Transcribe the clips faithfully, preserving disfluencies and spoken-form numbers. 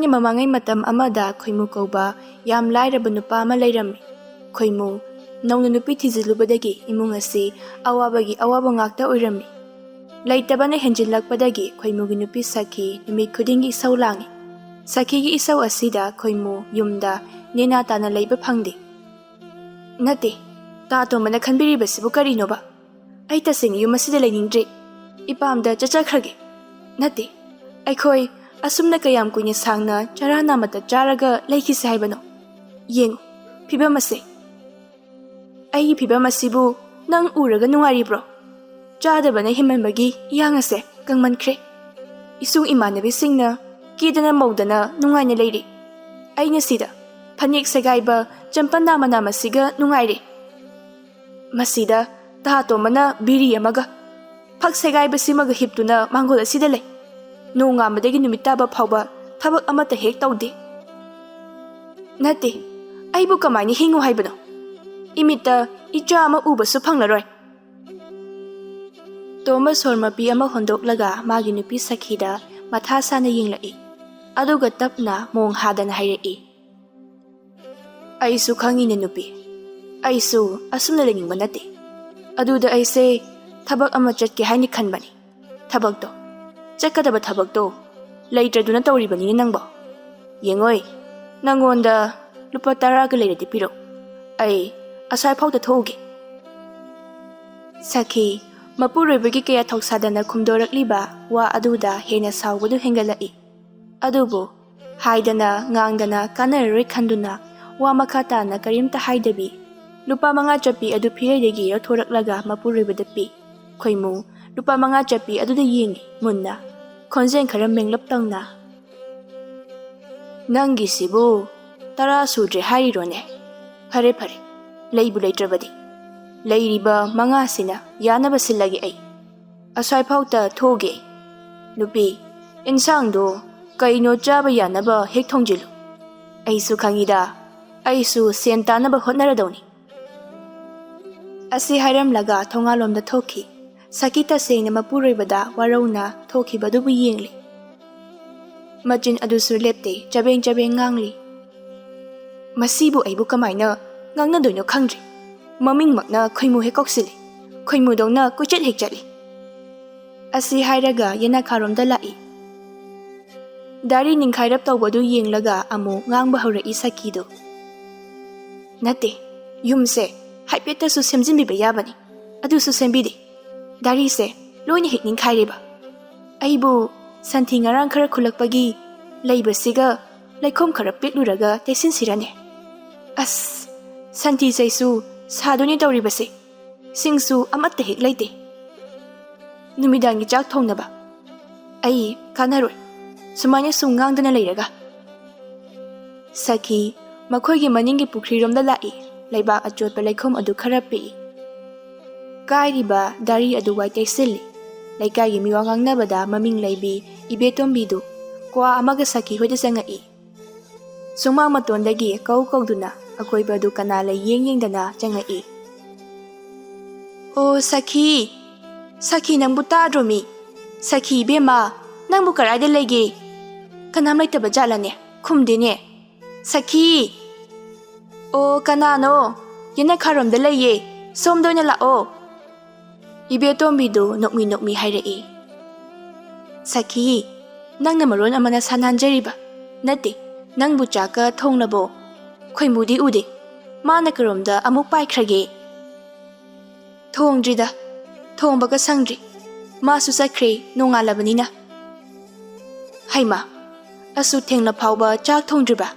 ꯃꯃꯥꯡꯉꯩ ꯃꯇꯝ ꯑꯃꯗ ꯈꯣꯏꯃꯨ ꯀꯧꯕ ꯌꯥꯝ ꯂꯥꯏꯔꯕ ꯅꯨꯄꯥ ꯑꯃ ꯂꯩꯔꯝꯃꯤ꯫ ꯈꯣꯏꯃꯨ ꯅꯧꯅ ꯅꯨꯄꯤ ꯊꯤꯖꯤꯜꯂꯨꯕꯗꯒꯤ ꯏꯃꯨꯡ ꯑꯁꯤ ꯑꯋꯥꯕꯒꯤ ꯑꯋꯥꯕ ꯉꯥꯛꯇ ꯑꯣꯏꯔꯝꯃꯤ꯫ ꯂꯩꯇꯕꯅ ꯍꯦꯟꯖꯤꯜꯂꯛꯄꯗꯒꯤ ꯈꯣꯏꯃꯨꯒꯤ ꯅꯨꯄꯤ ꯁꯈꯤ ꯅꯨꯃꯤꯠ ꯈꯨꯗꯤꯡꯒꯤ ꯏꯁꯧ ꯂꯥꯡꯏ꯫ ꯁꯈꯤꯒꯤ ꯏꯁꯧ ꯑꯁꯤꯗ ꯈꯣꯏꯃꯨ ꯌꯨꯝꯗ ꯅꯦꯅꯥ ꯇꯥꯅ ꯂꯩꯕ ꯐꯪꯗꯦ꯫ "ꯅꯠꯇꯦ, ꯇꯥ ꯇꯣꯝꯕꯅ ꯈꯟꯕꯤꯔꯤꯕꯁꯤꯕꯨ ꯀꯔꯤꯅꯣꯕ? ꯑꯩ ꯇꯁꯦꯡꯅ ꯌꯨꯝ ꯑꯁꯤꯗ ꯂꯩꯅꯤꯡꯗ꯭ꯔꯦ꯫ ꯏꯄꯥꯝꯗ ꯆꯠꯆꯈ꯭ꯔꯒꯦ꯫ ꯅꯠꯇꯦ, ꯑꯩꯈꯣꯏ ꯑꯁꯨꯝꯅ ꯀꯌꯥꯝ ꯀꯨꯏꯅ ꯁꯥꯡꯅ ꯆꯔꯥ ꯅꯥꯝꯃꯇ ꯆꯥꯔꯒ ꯂꯩꯈꯤꯁꯦ ꯍꯥꯏꯕꯅꯣ? ꯌꯦꯡꯉꯨ, ꯐꯤꯕꯝ ꯑꯁꯦ꯫ ꯑꯩꯒꯤ ꯐꯤꯕꯝ ꯑꯁꯤꯕꯨ ꯅꯪ ꯎꯔꯒ ꯅꯨꯡꯉꯥꯏꯔꯤꯕ꯭ꯔꯣ? ꯆꯥꯗꯕꯅ ꯍꯦꯟꯃꯟꯕꯒꯤ ꯏꯌꯥꯡ ꯑꯁꯦ ꯀꯪꯃꯟꯈ꯭ꯔꯦ꯫ ꯏꯁꯨꯡ ꯏꯃꯥꯟꯅꯕꯤꯁꯤꯡꯅ ꯀꯦꯗꯅ ꯃꯧꯗꯅ ꯅꯨꯡꯉꯥꯏꯅ ꯂꯩꯔꯤ꯫ ꯑꯩꯅ ꯁꯤꯗ ꯐꯅꯦꯛ ꯁꯦꯒꯥꯏꯕ ꯆꯝꯄꯜ ꯅꯥꯝꯃ ꯅꯥꯝꯃꯁꯤꯒ ꯅꯨꯡꯉꯥꯏꯔꯦ꯫ ꯃꯁꯤꯗ ꯇꯥ ꯇꯣꯝꯕꯅ ꯕꯤꯔꯤ ꯑꯃꯒ ꯐꯛ ꯁꯦꯒꯥꯏꯕꯁꯤꯃꯒ ꯍꯤꯞꯇꯨꯅ ꯃꯥꯡꯒꯣꯜ ꯑꯁꯤꯗ ꯂꯩ꯫ ꯅꯣꯡꯉꯥꯟꯕꯗꯒꯤ ꯅꯨꯃꯤꯠ ꯇꯥꯕ ꯐꯥꯎꯕ ꯊꯕꯛ ꯑꯃꯠꯇ ꯍꯦꯛ ꯇꯧꯗꯦ꯫ ꯅꯠꯇꯦ, ꯑꯩꯕꯨ ꯀꯃꯥꯏꯅ ꯍꯤꯡꯉꯨ ꯍꯥꯏꯕꯅꯣ? ꯏꯃꯤꯠꯇ ꯏꯆꯥ ꯑꯃ ꯎꯕꯁꯨ ꯐꯪꯂꯔꯣꯏ꯫" ꯇꯣꯝꯕ ꯁꯣꯔ ꯃꯄꯤ ꯑꯃ ꯍꯣꯟꯗꯣꯛꯂꯒ ꯃꯥꯒꯤ ꯅꯨꯄꯤ ꯁꯈꯤꯗ ꯃꯊꯥ ꯁꯥꯅ ꯌꯦꯡꯂꯛꯏ꯫ ꯑꯗꯨꯒ ꯇꯞꯅ ꯃꯣꯡ ꯍꯥꯗꯅ ꯍꯥꯏꯔꯛꯏ, "ꯑꯩꯁꯨ ꯈꯪꯉꯤꯅꯦ ꯅꯨꯄꯤ, ꯑꯩꯁꯨ ꯑꯁꯨꯝꯅ ꯂꯩꯅꯤꯡꯕ ꯅꯠꯇꯦ꯫ ꯑꯗꯨꯗ ꯑꯩꯁꯦ ꯊꯕꯛ ꯑꯃ ꯆꯠꯀꯦ ꯍꯥꯏꯅ ꯈꯟꯕꯅꯤ꯫ ꯊꯕꯛꯇꯣ, ꯆꯠꯀꯗꯕ ꯊꯕꯛꯇꯣ ꯂꯩꯇ꯭ꯔꯗꯨꯅ ꯇꯧꯔꯤꯕꯅꯤꯅꯦ ꯅꯪꯕꯣ꯫ ꯌꯦꯡꯉꯣꯏ, ꯅꯪꯉꯣꯟꯗ ꯂꯨꯄꯥ ꯇꯔꯥꯒ ꯂꯩꯔꯗꯤ ꯄꯤꯔꯛꯎ꯫ ꯑꯩ ꯑꯁ꯭ꯋꯥꯏꯐꯥꯎꯗ ꯊꯣꯛꯎꯒꯦ꯫" ꯁꯈꯤ ꯃꯄꯨꯔꯣꯏꯕꯒꯤ ꯀꯌꯥ ꯊꯧꯁꯥꯗꯅ ꯈꯨꯝꯗꯣꯔꯛꯂꯤꯕ ꯋꯥ ꯑꯗꯨꯗ ꯍꯦꯟꯅ ꯁꯥꯎꯕꯗꯨ ꯍꯦꯟꯒꯠꯂꯛꯏ꯫ ꯑꯗꯨꯕꯨ ꯍꯥꯏꯗꯅ ꯉꯥꯡꯗꯅ ꯀꯥꯟꯅꯔꯔꯣꯏ ꯈꯟꯗꯨꯅ ꯋꯥ ꯃꯈꯥ ꯇꯥꯅ ꯀꯔꯤꯝꯇ ꯍꯥꯏꯗꯕꯤ, ꯂꯨꯄꯥ ꯃꯉꯥ ꯆꯠꯄꯤ ꯑꯗꯨ ꯐꯤꯔꯩꯗꯒꯤ ꯂꯧꯊꯣꯔꯛꯂꯒ ꯃꯄꯨꯔꯣꯏꯕꯗ ꯄꯤ꯫ ꯈꯣꯏꯃꯨ ꯂꯨꯄꯥ ꯃꯉꯥ ꯆꯠꯄꯤ ꯑꯗꯨꯗ ꯌꯦꯡꯉꯤ ꯃꯨꯟꯅ, ꯈꯣꯟꯖꯦꯜ ꯈꯔ ꯃꯦꯡꯂꯞ ꯇꯧꯅ, "ꯅꯪꯒꯤꯁꯤꯕꯨ ꯇꯔꯥ ꯁꯨꯗ꯭ꯔꯦ ꯍꯥꯏꯔꯤꯔꯣꯅꯦ? ꯐꯔꯦ ꯐꯔꯦ, ꯂꯩꯕꯨ ꯂꯩꯇ꯭ꯔꯕꯗꯤ ꯂꯩꯔꯤꯕ ꯃꯉꯥꯁꯤꯅ ꯌꯥꯅꯕ ꯁꯤꯜꯂꯒꯦ ꯑꯩ꯫ ꯑꯁ꯭ꯋꯥꯏꯐꯥꯎꯇ ꯊꯣꯛꯎꯒꯦ꯫ ꯅꯨꯄꯤ, ꯏꯟꯁꯥꯡꯗꯣ ꯀꯩꯅꯣ ꯆꯥꯕ ꯌꯥꯅꯕ ꯍꯦꯛ ꯊꯣꯡꯖꯤꯜꯂꯨ꯫ ꯑꯩꯁꯨ ꯈꯪꯉꯤꯗ, ꯑꯩꯁꯨ ꯁꯦꯟ ꯇꯥꯅꯕ ꯍꯣꯠꯅꯔꯗꯧꯅꯤ꯫" ꯑꯁꯤ ꯍꯥꯏꯔꯝꯂꯒ ꯊꯣꯡꯒꯥꯜꯂꯣꯝꯗ ꯊꯣꯛꯈꯤ꯫ ꯁꯈꯤ ꯇꯁꯦꯡꯅ ꯃꯄꯨꯔꯣꯏꯕꯗ ꯋꯥꯔꯧꯅ ꯊꯣꯛꯈꯤꯕꯗꯨꯕꯨ ꯌꯦꯡꯂꯤ꯫ ꯃꯆꯤꯟ ꯑꯗꯨꯁꯨ ꯂꯦꯞꯇꯦ, ꯆꯕꯦꯡ ꯆꯕꯦꯡ ꯉꯥꯡꯂꯤ꯫ ꯃꯁꯤꯕꯨ ꯑꯩꯕꯨ ꯀꯃꯥꯏꯅ ꯉꯥꯡꯅꯗꯣꯏꯅꯣ ꯈꯪꯗ꯭ꯔꯦ꯫ ꯃꯃꯤꯡꯃꯛꯅ ꯈꯣꯏꯃꯨ ꯍꯦꯛ ꯀꯧꯁꯤꯜꯂꯤ, ꯈꯣꯏꯃꯨꯗꯧꯅ ꯀꯣꯏꯆꯠ ꯍꯦꯛ ꯆꯠꯂꯤ꯫ ꯑꯁꯤ ꯍꯥꯏꯔꯒ ꯌꯦꯅꯈꯥꯔꯣꯝꯗ ꯂꯥꯛꯏ꯫ ꯗꯥꯔꯤ ꯅꯤꯡꯈꯥꯏꯔꯞ ꯇꯧꯕꯗꯨ ꯌꯦꯡꯂꯒ ꯑꯃꯨꯛ ꯉꯥꯡꯕ ꯍꯧꯔꯛꯏ ꯁꯈꯤꯗꯨ꯫ ꯅꯠꯇꯦ, ꯌꯨꯝꯁꯦ ꯍꯥꯏꯐꯦꯠꯇꯁꯨ ꯁꯦꯝꯖꯤꯟꯕꯤꯕ ꯌꯥꯕꯅꯤ, ꯑꯗꯨꯁꯨ ꯁꯦꯝꯕꯤꯗꯦ꯫ ꯗꯥꯔꯤꯁꯦ ꯂꯣꯏꯅ ꯍꯦꯛ ꯅꯤꯡꯈꯥꯏꯔꯦꯕ꯫ ꯑꯩꯕꯨ ꯁꯟꯊꯤ ꯉꯔꯥꯡ ꯈꯔ ꯈꯨꯜꯂꯛꯄꯒꯤ ꯂꯩꯕꯁꯤꯒ ꯂꯩꯈꯣꯝ ꯈꯔ ꯄꯦꯠꯂꯨꯔꯒ ꯇꯩꯁꯤꯟꯁꯤꯔꯅꯦ꯫ ꯑꯁ, ꯁꯟꯊꯤ ꯆꯩꯁꯨ ꯁꯥꯗꯣꯏꯅꯦ ꯇꯧꯔꯤꯕꯁꯦ꯫ ꯁꯤꯡꯁꯨ ꯑꯃꯠꯇ ꯍꯦꯛ ꯂꯩꯇꯦ꯫ ꯅꯨꯃꯤꯗꯥꯡꯒꯤ ꯆꯥꯛ ꯊꯣꯡꯅꯕ꯫ ꯑꯩ ꯀꯥꯟꯅꯔꯣꯏ ꯁꯨꯃꯥꯏꯅ ꯁꯨꯝ ꯉꯥꯡꯗꯅ ꯂꯩꯔꯒ꯫ ꯁꯈꯤ ꯃꯈꯣꯏꯒꯤ ꯃꯅꯤꯡꯒꯤ ꯄꯨꯈ꯭ꯔꯤꯔꯣꯝꯗ ꯂꯥꯛꯏ꯫ ꯂꯩꯕꯥꯛ ꯑꯆꯣꯠꯄ ꯂꯩꯈꯣꯝ ꯑꯗꯨ ꯈꯔ ꯄꯤꯛꯏ꯫ ꯀꯥꯏꯔꯤꯕ ꯗꯥꯔꯤ ꯑꯗꯨ ꯋꯥꯏ ꯇꯩꯁꯤꯜꯂꯤ꯫ ꯂꯩꯀꯥꯏꯒꯤ ꯃꯤꯋꯥ ꯉꯥꯡꯅꯕꯗ ꯃꯃꯤꯡ ꯂꯩꯕꯤ ꯏꯕꯦꯇꯣꯝꯕꯤꯗꯨ ꯀ꯭ꯋꯥ ꯑꯃꯒ ꯁꯈꯤ ꯍꯣꯏꯗ ꯆꯪꯉꯛꯏ꯫ ꯁꯨꯃꯥꯡ ꯃꯇꯣꯟꯗꯒꯤ ꯀꯧ ꯀꯧꯗꯨꯅ ꯑꯀꯣꯏꯕꯗꯨ ꯀꯅꯥ ꯂꯩ ꯌꯦꯡ ꯌꯦꯡꯗꯅ ꯆꯪꯉꯛꯏ꯫ "ꯑꯣ ꯁꯈꯤ, ꯁꯈꯤ, ꯅꯪꯕꯨ ꯇꯥꯗ꯭ꯔꯣ ꯃꯤ? ꯁꯈꯤ ꯏꯕꯦꯝꯃ, ꯅꯪꯕꯨ ꯀꯗꯥꯏꯗ ꯂꯩꯒꯦ? ꯀꯅꯥꯝ ꯂꯩꯇꯕ ꯖꯥꯠꯂꯅꯦ? ꯈꯨꯝꯗꯦꯅꯦ꯫ ꯁꯈꯤ! ꯑꯣ, ꯀꯅꯥꯅꯣ? ꯌꯦꯅꯈꯥꯔꯣꯝꯗ ꯂꯩꯌꯦ꯫ ꯁꯣꯝꯗ ꯑꯣꯏꯅ ꯂꯥꯛꯑꯣ꯫" ꯏꯕꯦꯇꯣꯝꯕꯤꯗꯨ ꯅꯣꯛꯃꯤ ꯅꯣꯛꯃꯤ ꯍꯥꯏꯔꯛꯏ꯫ "ꯁꯈꯤ, ꯅꯪꯅ ꯃꯔꯣꯟ ꯑꯃ ꯅꯁꯥ ꯅꯥꯟꯖꯔꯤꯕ꯫ ꯅꯠꯇꯦ, ꯅꯪꯕꯨ ꯆꯥꯛꯀ ꯊꯣꯡꯂꯕꯣ? ꯈꯣꯏꯃꯨꯗꯤ ꯎꯗꯦ꯫ ꯃꯥꯅ ꯀꯔꯣꯝꯗ ꯑꯃꯨꯛ ꯄꯥꯏꯈ꯭ꯔꯒꯦ?" "ꯊꯣꯡꯗ꯭ꯔꯤꯗ, ꯊꯣꯡꯕꯒ ꯁꯪꯗ꯭ꯔꯤ꯫ ꯃꯥꯁꯨ ꯆꯠꯈ꯭ꯔꯦ ꯅꯣꯡꯉꯥꯜꯂꯕꯅꯤꯅ꯫" "ꯍꯩꯃꯥ, ꯑꯁꯨꯛ ꯊꯦꯡꯂ ꯐꯥꯎꯕ ꯆꯥꯛ ꯊꯣꯡꯗ꯭ꯔꯤꯕ?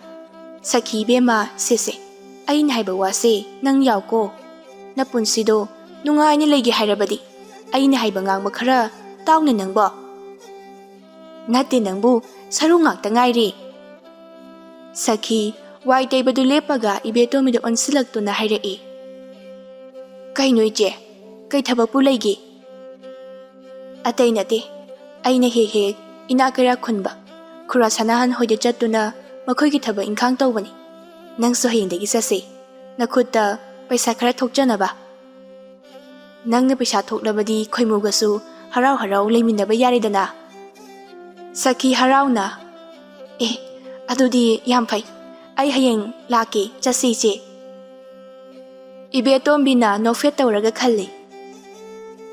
ꯁꯈꯤ ꯏꯕꯦꯝꯃ, ꯁꯦꯁꯦ, ꯑꯩꯅ ꯍꯥꯏꯕ ꯋꯥꯁꯦ ꯅꯪ ꯌꯥꯎꯀꯣ꯫ ꯅꯄꯨꯟꯁꯤꯗꯣ ꯅꯨꯡꯉꯥꯏꯅ ꯂꯩꯒꯦ ꯍꯥꯏꯔꯕꯗꯤ ꯑꯩꯅ ꯍꯥꯏꯕ ꯉꯥꯡꯕ ꯈꯔ ꯇꯥꯎꯅꯦ ꯅꯪꯕꯣ꯫" "ꯅꯠꯇꯦ ꯅꯪꯕꯨ, ꯁꯔꯨ ꯉꯥꯛꯇ ꯉꯥꯏꯔꯦ꯫" ꯁꯈꯤ ꯋꯥꯏ ꯇꯩꯕꯗꯨ ꯂꯦꯞꯄꯒ ꯏꯕꯦꯇꯣꯝꯕꯤꯗ ꯑꯣꯟꯁꯤꯜꯂꯛꯇꯨꯅ ꯍꯥꯏꯔꯛꯏ꯫ "ꯀꯩꯅꯣ ꯏꯆꯦ, ꯀꯩ ꯊꯕꯛꯄꯨ ꯂꯩꯒꯦ?" "ꯑꯇꯩ ꯅꯠꯇꯦ, ꯑꯩꯅ ꯍꯦꯛ ꯍꯦꯛ ꯏꯅꯥꯛ ꯀꯩꯔꯥꯛ ꯈꯨꯟꯕ ꯈꯨꯔꯥ ꯁꯅꯥꯍꯟ ꯍꯣꯏꯗ ꯆꯠꯇꯨꯅ ꯃꯈꯣꯏꯒꯤ ꯊꯕꯛ ꯏꯪꯈꯥꯡ ꯇꯧꯕꯅꯤ꯫ ꯅꯪꯁꯨ ꯍꯌꯦꯡꯗꯒꯤ ꯆꯠꯁꯦ, ꯅꯈꯨꯠꯇ ꯄꯩꯁꯥ ꯈꯔ ꯊꯣꯛꯆꯅꯕ꯫ ꯅꯪꯅ ꯄꯩꯁꯥ ꯊꯣꯛꯂꯕꯗꯤ ꯈꯣꯏꯃꯨꯒꯁꯨ ꯍꯔꯥꯎ ꯍꯔꯥꯎ ꯂꯩꯃꯤꯟꯅꯕ ꯌꯥꯔꯦꯗꯅ꯫" ꯁꯈꯤ ꯍꯔꯥꯎꯅ ꯑꯦ, ꯑꯗꯨꯗꯤ ꯌꯥꯝ ꯐꯩ꯫ ꯑꯩ ꯍꯌꯦꯡ ꯂꯥꯛꯀꯦ, ꯆꯠꯁꯤ ꯏꯆꯦ꯫ ꯏꯕꯦꯇꯣꯝꯕꯤꯅ ꯅꯣꯛꯐꯦꯠ ꯇꯧꯔꯒ ꯈꯜꯂꯤ,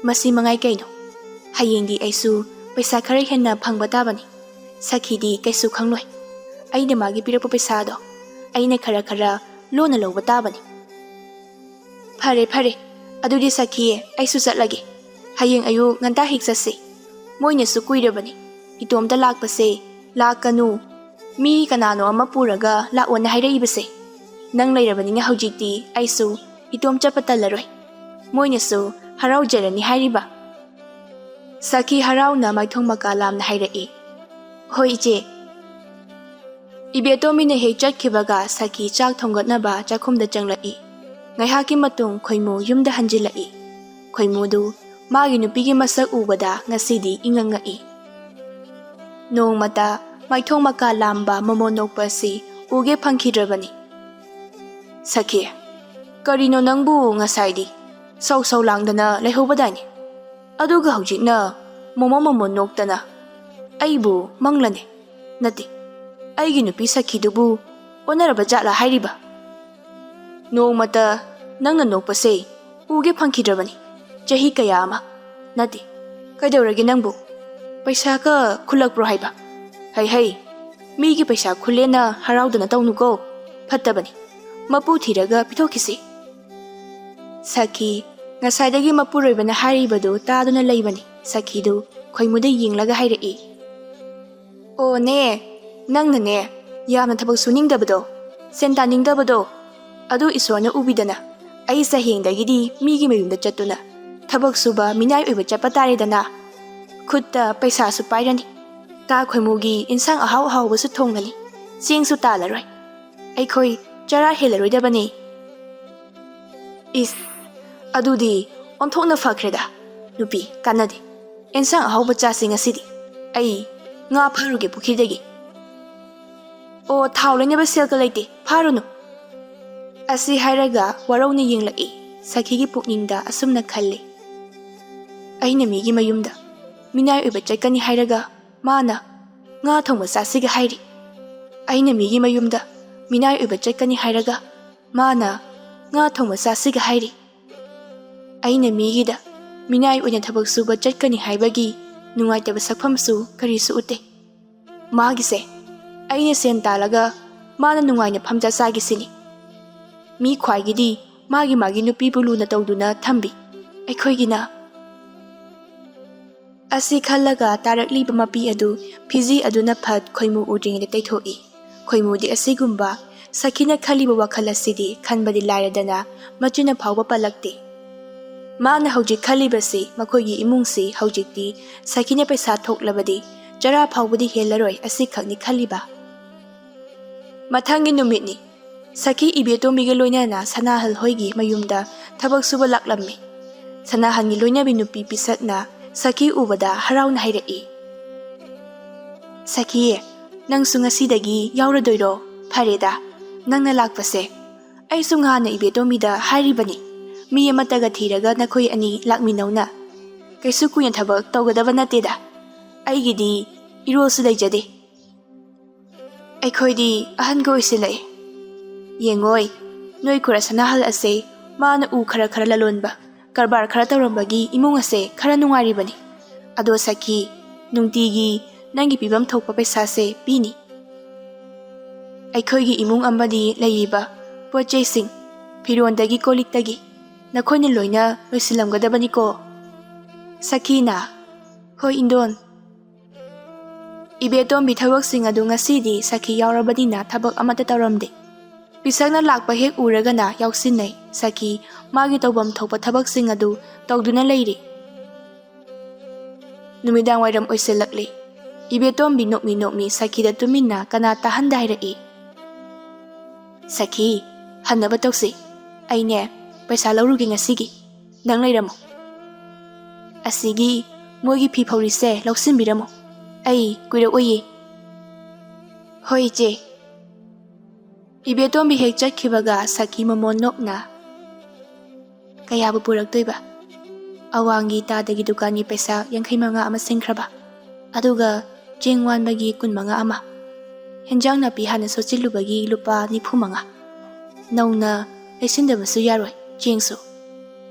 "ꯃꯁꯤ ꯃꯉꯥꯏ ꯀꯩꯅꯣ? ꯍꯌꯦꯡꯗꯤ ꯑꯩꯁꯨ ꯄꯩꯁꯥ ꯈꯔ ꯍꯦꯟꯅ ꯐꯪꯕ ꯇꯥꯕꯅꯤ꯫ ꯁꯈꯤꯗꯤ ꯀꯩꯁꯨ ꯈꯪꯂꯣꯏ꯫ ꯑꯩꯅ ꯃꯥꯒꯤ ꯄꯤꯔꯛꯄ ꯄꯩꯁꯥꯗꯣ ꯑꯩꯅ ꯈꯔ ꯈꯔ ꯂꯣꯟꯅ ꯂꯧꯕ ꯇꯥꯕꯅꯤ꯫" "ꯐꯔꯦ, ꯐꯔꯦ꯫ ꯑꯗꯨꯗꯤ ꯁꯈꯤ, ꯑꯩꯁꯨ ꯆꯠꯂꯒꯦ꯫ ꯍꯌꯦꯡ ꯑꯌꯨꯛ ꯉꯟꯇꯥ ꯍꯦꯛ ꯆꯠꯁꯤ꯫ ꯃꯣꯏꯅꯁꯨ ꯀꯨꯏꯔꯕꯅꯤ ꯏꯇꯣꯝꯇ ꯂꯥꯛꯄꯁꯦ꯫ ꯂꯥꯛꯀꯅꯨ, ꯃꯤ ꯀꯅꯥꯅꯣ ꯑꯃ ꯄꯨꯔꯒ ꯂꯥꯛꯑꯣꯅ ꯍꯥꯏꯔꯛꯏꯕꯁꯦ꯫ ꯅꯪ ꯂꯩꯔꯕꯅꯤꯅ ꯍꯧꯖꯤꯛꯇꯤ ꯑꯩꯁꯨ ꯏꯇꯣꯝ ꯆꯠꯄ ꯇꯜꯂꯔꯣꯏ꯫ ꯃꯣꯏꯅꯁꯨ ꯍꯔꯥꯎꯖꯔꯅꯤ ꯍꯥꯏꯔꯤꯕ꯫" ꯁꯈꯤ ꯍꯔꯥꯎꯅ ꯃꯥꯏꯊꯣꯡ ꯃꯀꯥ ꯂꯥꯝꯅ ꯍꯥꯏꯔꯛꯏ, "ꯍꯣꯏ ꯏꯆꯦ꯫" ꯏꯕꯦꯇꯣꯝꯕꯤꯅ ꯍꯦꯛ ꯆꯠꯈꯤꯕꯒ ꯁꯈꯤ ꯆꯥꯛ ꯊꯣꯡꯒꯠꯅꯕ ꯆꯥꯛꯈꯨꯝꯗ ꯆꯪꯂꯛꯏ꯫ ꯉꯥꯏꯍꯥꯛꯀꯤ ꯃꯇꯨꯡ ꯈꯣꯏꯃꯨ ꯌꯨꯝꯗ ꯍꯟꯖꯤꯜꯂꯛꯏ꯫ ꯈꯣꯏꯃꯨꯗꯨ ꯃꯥꯒꯤ ꯅꯨꯄꯤꯒꯤ ꯃꯁꯛ ꯎꯕꯗ ꯉꯁꯤꯗꯤ ꯏꯉꯛ ꯉꯛꯏ꯫ ꯅꯣꯡꯃꯇ ꯃꯥꯏꯊꯣꯡ ꯃꯀꯥ ꯂꯥꯝꯕ ꯃꯣꯃꯣꯟ ꯅꯣꯛꯄ ꯑꯁꯤ ꯎꯒꯦ ꯐꯪꯈꯤꯗ꯭ꯔꯕꯅꯤ꯫ "ꯁꯈꯤ, ꯀꯔꯤꯅꯣ ꯅꯪꯕꯨ ꯉꯁꯥꯏꯗꯤ ꯁꯧ ꯁꯧ ꯂꯥꯡꯗꯅ ꯂꯩꯍꯧꯕꯗꯥꯏꯅꯦ? ꯑꯗꯨꯒ ꯍꯧꯖꯤꯛꯅ ꯃꯣꯃꯣ ꯃꯣꯃꯣ ꯅꯣꯛꯇꯅ ꯑꯩꯕꯨ ꯃꯪꯂꯅꯦ? ꯅꯠꯇꯦ, ꯑꯩꯒꯤ ꯅꯨꯄꯤ ꯁꯈꯤꯗꯨꯕꯨ ꯑꯣꯟꯅꯔꯕ ꯖꯥꯠꯂꯥ ꯍꯥꯏꯔꯤꯕ? ꯅꯣꯡꯃꯇ ꯅꯪꯅ ꯅꯣꯛꯄꯁꯦ ꯎꯒꯦ ꯐꯪꯈꯤꯗ꯭ꯔꯕꯅꯤ, ꯆꯍꯤ ꯀꯌꯥ ꯑꯃ꯫ ꯅꯠꯇꯦ, ꯀꯩꯗꯧꯔꯒꯦ ꯅꯪꯕꯨ? ꯄꯩꯁꯥꯒ ꯈꯨꯜꯂꯛꯄ꯭ꯔꯣ ꯍꯥꯏꯕ? ꯍꯩ ꯍꯩ, ꯃꯤꯒꯤ ꯄꯩꯁꯥ ꯈꯨꯜꯂꯦꯅ ꯍꯔꯥꯎꯗꯅ ꯇꯧꯅꯨꯀꯣ, ꯐꯠꯇꯕꯅꯤ꯫ ꯃꯄꯨ ꯊꯤꯔꯒ ꯄꯤꯊꯣꯛꯈꯤꯁꯤ꯫" ꯁꯈꯤ ꯉꯁꯥꯏꯗꯒꯤ ꯃꯄꯨꯔꯣꯏꯕꯅ ꯍꯥꯏꯔꯤꯕꯗꯨ ꯇꯥꯗꯨꯅ ꯂꯩꯕꯅꯤ꯫ ꯁꯈꯤꯗꯨ ꯈꯣꯏꯃꯨꯗ ꯌꯦꯡꯂꯒ ꯍꯥꯏꯔꯛꯏ, "ꯑꯣ ꯅꯦ, ꯅꯪꯅꯅꯦ ꯌꯥꯝꯅ ꯊꯕꯛ ꯁꯨꯅꯤꯡꯗꯕꯗꯣ, ꯁꯦꯟ ꯇꯥꯅꯤꯡꯗꯕꯗꯣ, ꯑꯗꯨ ꯏꯁꯣꯔꯅ ꯎꯕꯤꯗꯅ ꯑꯩꯁꯦ ꯍꯌꯦꯡꯗꯒꯤꯗꯤ ꯃꯤꯒꯤ ꯃꯌꯨꯝꯗ ꯆꯠꯇꯨꯅ ꯊꯕꯛ ꯁꯨꯕ ꯃꯤꯅꯥꯏ ꯑꯣꯏꯕ ꯆꯠꯄ ꯇꯥꯔꯦꯗꯅ꯫ ꯈꯨꯠꯇ ꯄꯩꯁꯥꯁꯨ ꯄꯥꯏꯔꯅꯤ, ꯀꯥ ꯈꯣꯏꯃꯨꯒꯤ ꯏꯟꯁꯥꯡ ꯑꯍꯥꯎ ꯑꯍꯥꯎꯕꯁꯨ ꯊꯣꯡꯒꯅꯤ, ꯆꯦꯡꯁꯨ ꯇꯥꯜꯂꯔꯣꯏ꯫ ꯑꯩꯈꯣꯏ ꯆꯔꯥ ꯍꯦꯜꯂꯔꯣꯏꯗꯕꯅꯤ꯫" "ꯏꯁ, ꯑꯗꯨꯗꯤ ꯑꯣꯟꯊꯣꯛꯅ ꯐꯈ꯭ꯔꯦꯗ꯫ ꯅꯨꯄꯤ, ꯀꯥꯟꯅꯗꯦ꯫ ꯑꯦꯟꯁꯥꯡ ꯑꯍꯥꯎꯕ ꯆꯥꯁꯤ ꯉꯁꯤꯗꯤ꯫ ꯑꯩ ꯉꯥ ꯐꯥꯔꯨꯒꯦ ꯄꯨꯈ꯭ꯔꯤꯗꯒꯤ꯫" "ꯑꯣ, ꯊꯥꯎ ꯂꯩꯅꯕ ꯁꯦꯜꯒ ꯂꯩꯇꯦ, ꯐꯥꯔꯨꯅꯨ꯫" ꯑꯁꯤ ꯍꯥꯏꯔꯒ ꯋꯥꯔꯧꯅ ꯌꯦꯡꯂꯛꯏ꯫ ꯁꯈꯤꯒꯤ ꯄꯨꯛꯅꯤꯡꯗ ꯑꯁꯨꯝꯅ ꯈꯜꯂꯤ, "ꯑꯩꯅ ꯃꯤꯒꯤ ꯃꯌꯨꯝꯗ ꯃꯤꯅꯥꯏ ꯑꯣꯏꯕ ꯆꯠꯀꯅꯤ ꯍꯥꯏꯔꯒ ꯃꯥꯅ ꯉꯥ ꯊꯣꯡꯕ ꯆꯥꯁꯤꯒ ꯍꯥꯏꯔꯤ꯫ ꯑꯩꯅ ꯃꯤꯒꯤ ꯃꯌꯨꯝꯗ ꯃꯤꯅꯥꯏ ꯑꯣꯏꯕ ꯆꯠꯀꯅꯤ ꯍꯥꯏꯔꯒ ꯃꯥꯅ ꯉꯥ ꯊꯣꯡꯕ ꯆꯥꯁꯤꯒ ꯍꯥꯏꯔꯤ꯫ ꯑꯩꯅ ꯃꯤꯒꯤꯗ ꯃꯤꯅꯥꯏ ꯑꯣꯏꯅ ꯊꯕꯛ ꯁꯨꯕ ꯆꯠꯀꯅꯤ ꯍꯥꯏꯕꯒꯤ ꯅꯨꯡꯉꯥꯏꯇꯕ ꯁꯛꯐꯝꯁꯨ ꯀꯔꯤꯁꯨ ꯎꯠꯇꯦ꯫ ꯃꯥꯒꯤꯁꯦ ꯑꯩꯅ ꯁꯦꯟ ꯇꯥꯜꯂꯒ ꯃꯥꯅ ꯅꯨꯡꯉꯥꯏꯅ ꯐꯝꯖ ꯆꯥꯒꯦ ꯁꯤꯅꯤ꯫ ꯃꯤ ꯈ꯭ꯋꯥꯏꯒꯤꯗꯤ ꯃꯥꯒꯤ ꯃꯥꯒꯤ ꯅꯨꯄꯤꯕꯨ ꯂꯨꯅ ꯇꯧꯗꯨꯅ ꯊꯝꯕꯤ꯫ ꯑꯩꯈꯣꯏꯒꯤꯅ ꯑꯁꯤ ꯈꯜꯂꯒ ꯇꯥꯔꯛꯂꯤꯕ ꯃꯄꯤ ꯑꯗꯨ ꯐꯤꯖꯤ ꯑꯗꯨꯅ ꯐꯠ ꯈꯣꯏꯃꯨ ꯎꯗ꯭ꯔꯤꯉꯩꯗ ꯇꯩꯊꯣꯛꯏ꯫ ꯈꯣꯏꯃꯨꯗꯤ ꯑꯁꯤꯒꯨꯝꯕ ꯁꯈꯤꯅ ꯈꯜꯂꯤꯕ ꯋꯥꯈꯜ ꯑꯁꯤꯗꯤ ꯈꯟꯕꯗꯤ ꯂꯥꯏꯔꯗꯅ ꯃꯆꯤꯟꯅ ꯐꯥꯎꯕ ꯄꯜꯂꯛꯇꯦ꯫ ꯃꯥꯅ ꯍꯧꯖꯤꯛ ꯈꯜꯂꯤꯕꯁꯤ ꯃꯈꯣꯏꯒꯤ ꯏꯃꯨꯡꯁꯤ ꯍꯧꯖꯤꯛꯇꯤ ꯁꯈꯤꯅ ꯄꯩꯁꯥ ꯊꯣꯛꯂꯕꯗꯤ ꯆꯔꯥ ꯐꯥꯎꯕꯗꯤ ꯍꯦꯜꯂꯔꯣꯏ ꯑꯁꯤꯈꯛꯅꯤ ꯈꯜꯂꯤꯕ꯫ ꯃꯊꯪꯒꯤ ꯅꯨꯃꯤꯠꯅꯤ꯫ ꯁꯈꯤ ꯏꯕꯦꯇꯣꯝꯕꯤꯒ ꯂꯣꯏꯅꯅ ꯁꯅꯥꯍꯜ ꯍꯣꯏꯒꯤ ꯃꯌꯨꯝꯗ ꯊꯕꯛ ꯁꯨꯕ ꯂꯥꯛꯂꯝꯃꯤ꯫ ꯁꯅꯥꯍꯜꯒꯤ ꯂꯣꯏꯅꯕꯤ ꯅꯨꯄꯤ ꯄꯤꯁꯛꯅ ꯁꯈꯤ ꯎꯕꯗ ꯍꯔꯥꯎꯅ ꯍꯥꯏꯔꯛꯏ, "ꯁꯈꯤ, ꯅꯪꯁꯨ ꯉꯁꯤꯗꯒꯤ ꯌꯥꯎꯔꯗꯣꯏꯔꯣ? ꯐꯔꯦꯗ, ꯅꯪꯅ ꯂꯥꯛꯄꯁꯦ꯫ ꯑꯩꯁꯨ ꯉꯍꯥꯟꯅ ꯏꯕꯦꯇꯣꯝꯕꯤꯗ ꯍꯥꯏꯔꯤꯕꯅꯤ, ꯃꯤ ꯑꯃꯠꯇꯒ ꯊꯤꯔꯒ ꯅꯈꯣꯏ ꯑꯅꯤ ꯂꯥꯛꯃꯤꯟꯅꯧꯅ꯫ ꯀꯩꯁꯨ ꯀꯨꯏꯅ ꯊꯕꯛ ꯇꯧꯒꯗꯕ ꯅꯠꯇꯦꯗ꯫ ꯑꯩꯒꯤꯗꯤ ꯏꯔꯣꯜꯁꯨ ꯂꯩꯖꯗꯦ꯫ ꯑꯩꯈꯣꯏꯗꯤ ꯑꯍꯟꯒ ꯑꯣꯏꯁꯤꯜꯂꯛꯑꯦ꯫ ꯌꯦꯡꯉꯣꯏ, ꯅꯣꯏ ꯈꯨꯔꯥ ꯁꯅꯥꯍꯜ ꯑꯁꯦ ꯃꯥꯅ ꯎ ꯈꯔ ꯈꯔ ꯂꯂꯣꯟꯕ, ꯀꯔꯕꯥꯔ ꯈꯔ ꯇꯧꯔꯝꯕꯒꯤ ꯏꯃꯨꯡ ꯑꯁꯦ ꯈꯔ ꯅꯨꯡꯉꯥꯏꯔꯤꯕꯅꯤ꯫ ꯑꯗꯣ ꯁꯈꯤ, ꯅꯨꯡꯇꯤꯒꯤ ꯅꯪꯒꯤ ꯄꯤꯐꯝ ꯊꯣꯛꯄ ꯄꯩꯁꯥꯁꯦ ꯄꯤꯅꯤ꯫ ꯑꯩꯈꯣꯏꯒꯤ ꯏꯃꯨꯡ ꯑꯃꯗꯤ ꯂꯩꯔꯤꯕ ꯄꯣꯠ ꯆꯩꯁꯤꯡ, ꯐꯤꯔꯣꯟꯗꯒꯤ ꯀꯣꯜ ꯂꯤꯛꯇꯒꯤ ꯅꯈꯣꯏꯅ ꯂꯣꯏꯅ ꯂꯣꯏꯁꯤꯜꯂꯝꯒꯗꯕꯅꯤꯀꯣ?" ꯁꯈꯤꯅ, "ꯍꯣꯏ ꯏꯟꯗꯣꯟ꯫" ꯏꯕꯦꯇꯣꯝꯕꯤ ꯊꯕꯛꯁꯤꯡ ꯑꯗꯨ ꯉꯁꯤꯗꯤ ꯁꯈꯤ ꯌꯥꯎꯔꯕꯅꯤꯅ ꯊꯕꯛ ꯑꯃꯠꯇ ꯇꯧꯔꯝꯗꯦ꯫ ꯄꯤꯁꯛꯅ ꯂꯥꯛꯄ ꯍꯦꯛ ꯎꯔꯒꯅ ꯌꯥꯎꯁꯤꯟꯅꯩ꯫ ꯁꯈꯤ ꯃꯥꯒꯤ ꯇꯧꯐꯝ ꯊꯣꯛꯄ ꯊꯕꯛꯁꯤꯡ ꯑꯗꯨ ꯇꯧꯗꯨꯅ ꯂꯩꯔꯤ꯫ ꯅꯨꯃꯤꯗꯥꯡ ꯋꯥꯏꯔꯝ ꯑꯣꯏꯁꯤꯜꯂꯛꯂꯤ꯫ ꯏꯕꯦꯇꯣꯝꯕꯤ ꯅꯣꯛꯃꯤ ꯅꯣꯛꯃꯤ ꯁꯈꯤꯗ ꯇꯨꯃꯤꯟꯅ ꯀꯅꯥ ꯇꯥꯍꯟꯗ ꯍꯥꯏꯔꯛꯏ, "ꯁꯈꯤ, ꯍꯟꯅꯕ ꯇꯧꯁꯤ꯫ ꯑꯩꯅꯦ, ꯄꯩꯁꯥ ꯂꯧꯔꯨꯒꯦ ꯉꯁꯤꯒꯤ꯫ ꯅꯪ ꯂꯩꯔꯝꯃꯨ꯫ ꯑꯁꯤꯒꯤ ꯃꯣꯏꯒꯤ ꯐꯤ ꯐꯧꯔꯤꯁꯦ ꯂꯧꯁꯤꯟꯕꯤꯔꯝꯃꯨ꯫ ꯑꯩ ꯀꯨꯏꯔꯛꯑꯣꯏꯌꯦ꯫" "ꯍꯣꯏ, ꯏꯆꯦ꯫" ꯏꯕꯦꯇꯣꯝꯕꯤ ꯍꯦꯛ ꯆꯠꯈꯤꯕꯒ ꯁꯈꯤ ꯃꯃꯣꯟ ꯅꯣꯛꯅ, "ꯀꯌꯥꯕꯨ ꯄꯨꯔꯛꯇꯣꯏꯕ?" "ꯑꯋꯥꯡꯒꯤ ꯇꯥꯗꯒꯤ ꯗꯨꯀꯥꯟꯒꯤ ꯄꯩꯁꯥ ꯌꯥꯡꯈꯩ ꯃꯉꯥ ꯑꯃ ꯁꯤꯡꯈ꯭ꯔꯕ, ꯑꯗꯨꯒ ꯆꯦꯡ ꯋꯥꯟꯕꯒꯤ ꯀꯨꯟ ꯃꯉꯥ ꯑꯃ꯫" ꯍꯦꯟꯖꯥꯡ ꯅꯥꯄꯤ ꯍꯥꯟꯅ ꯁꯣꯠꯆꯤꯜꯂꯨꯕꯒꯤ ꯂꯨꯄꯥ ꯅꯤꯐꯨ ꯃꯉꯥ꯫ ꯅꯧꯅ ꯂꯩꯁꯤꯟꯗꯕꯁꯨ ꯌꯥꯔꯣꯏ ꯆꯦꯡꯁꯨ꯫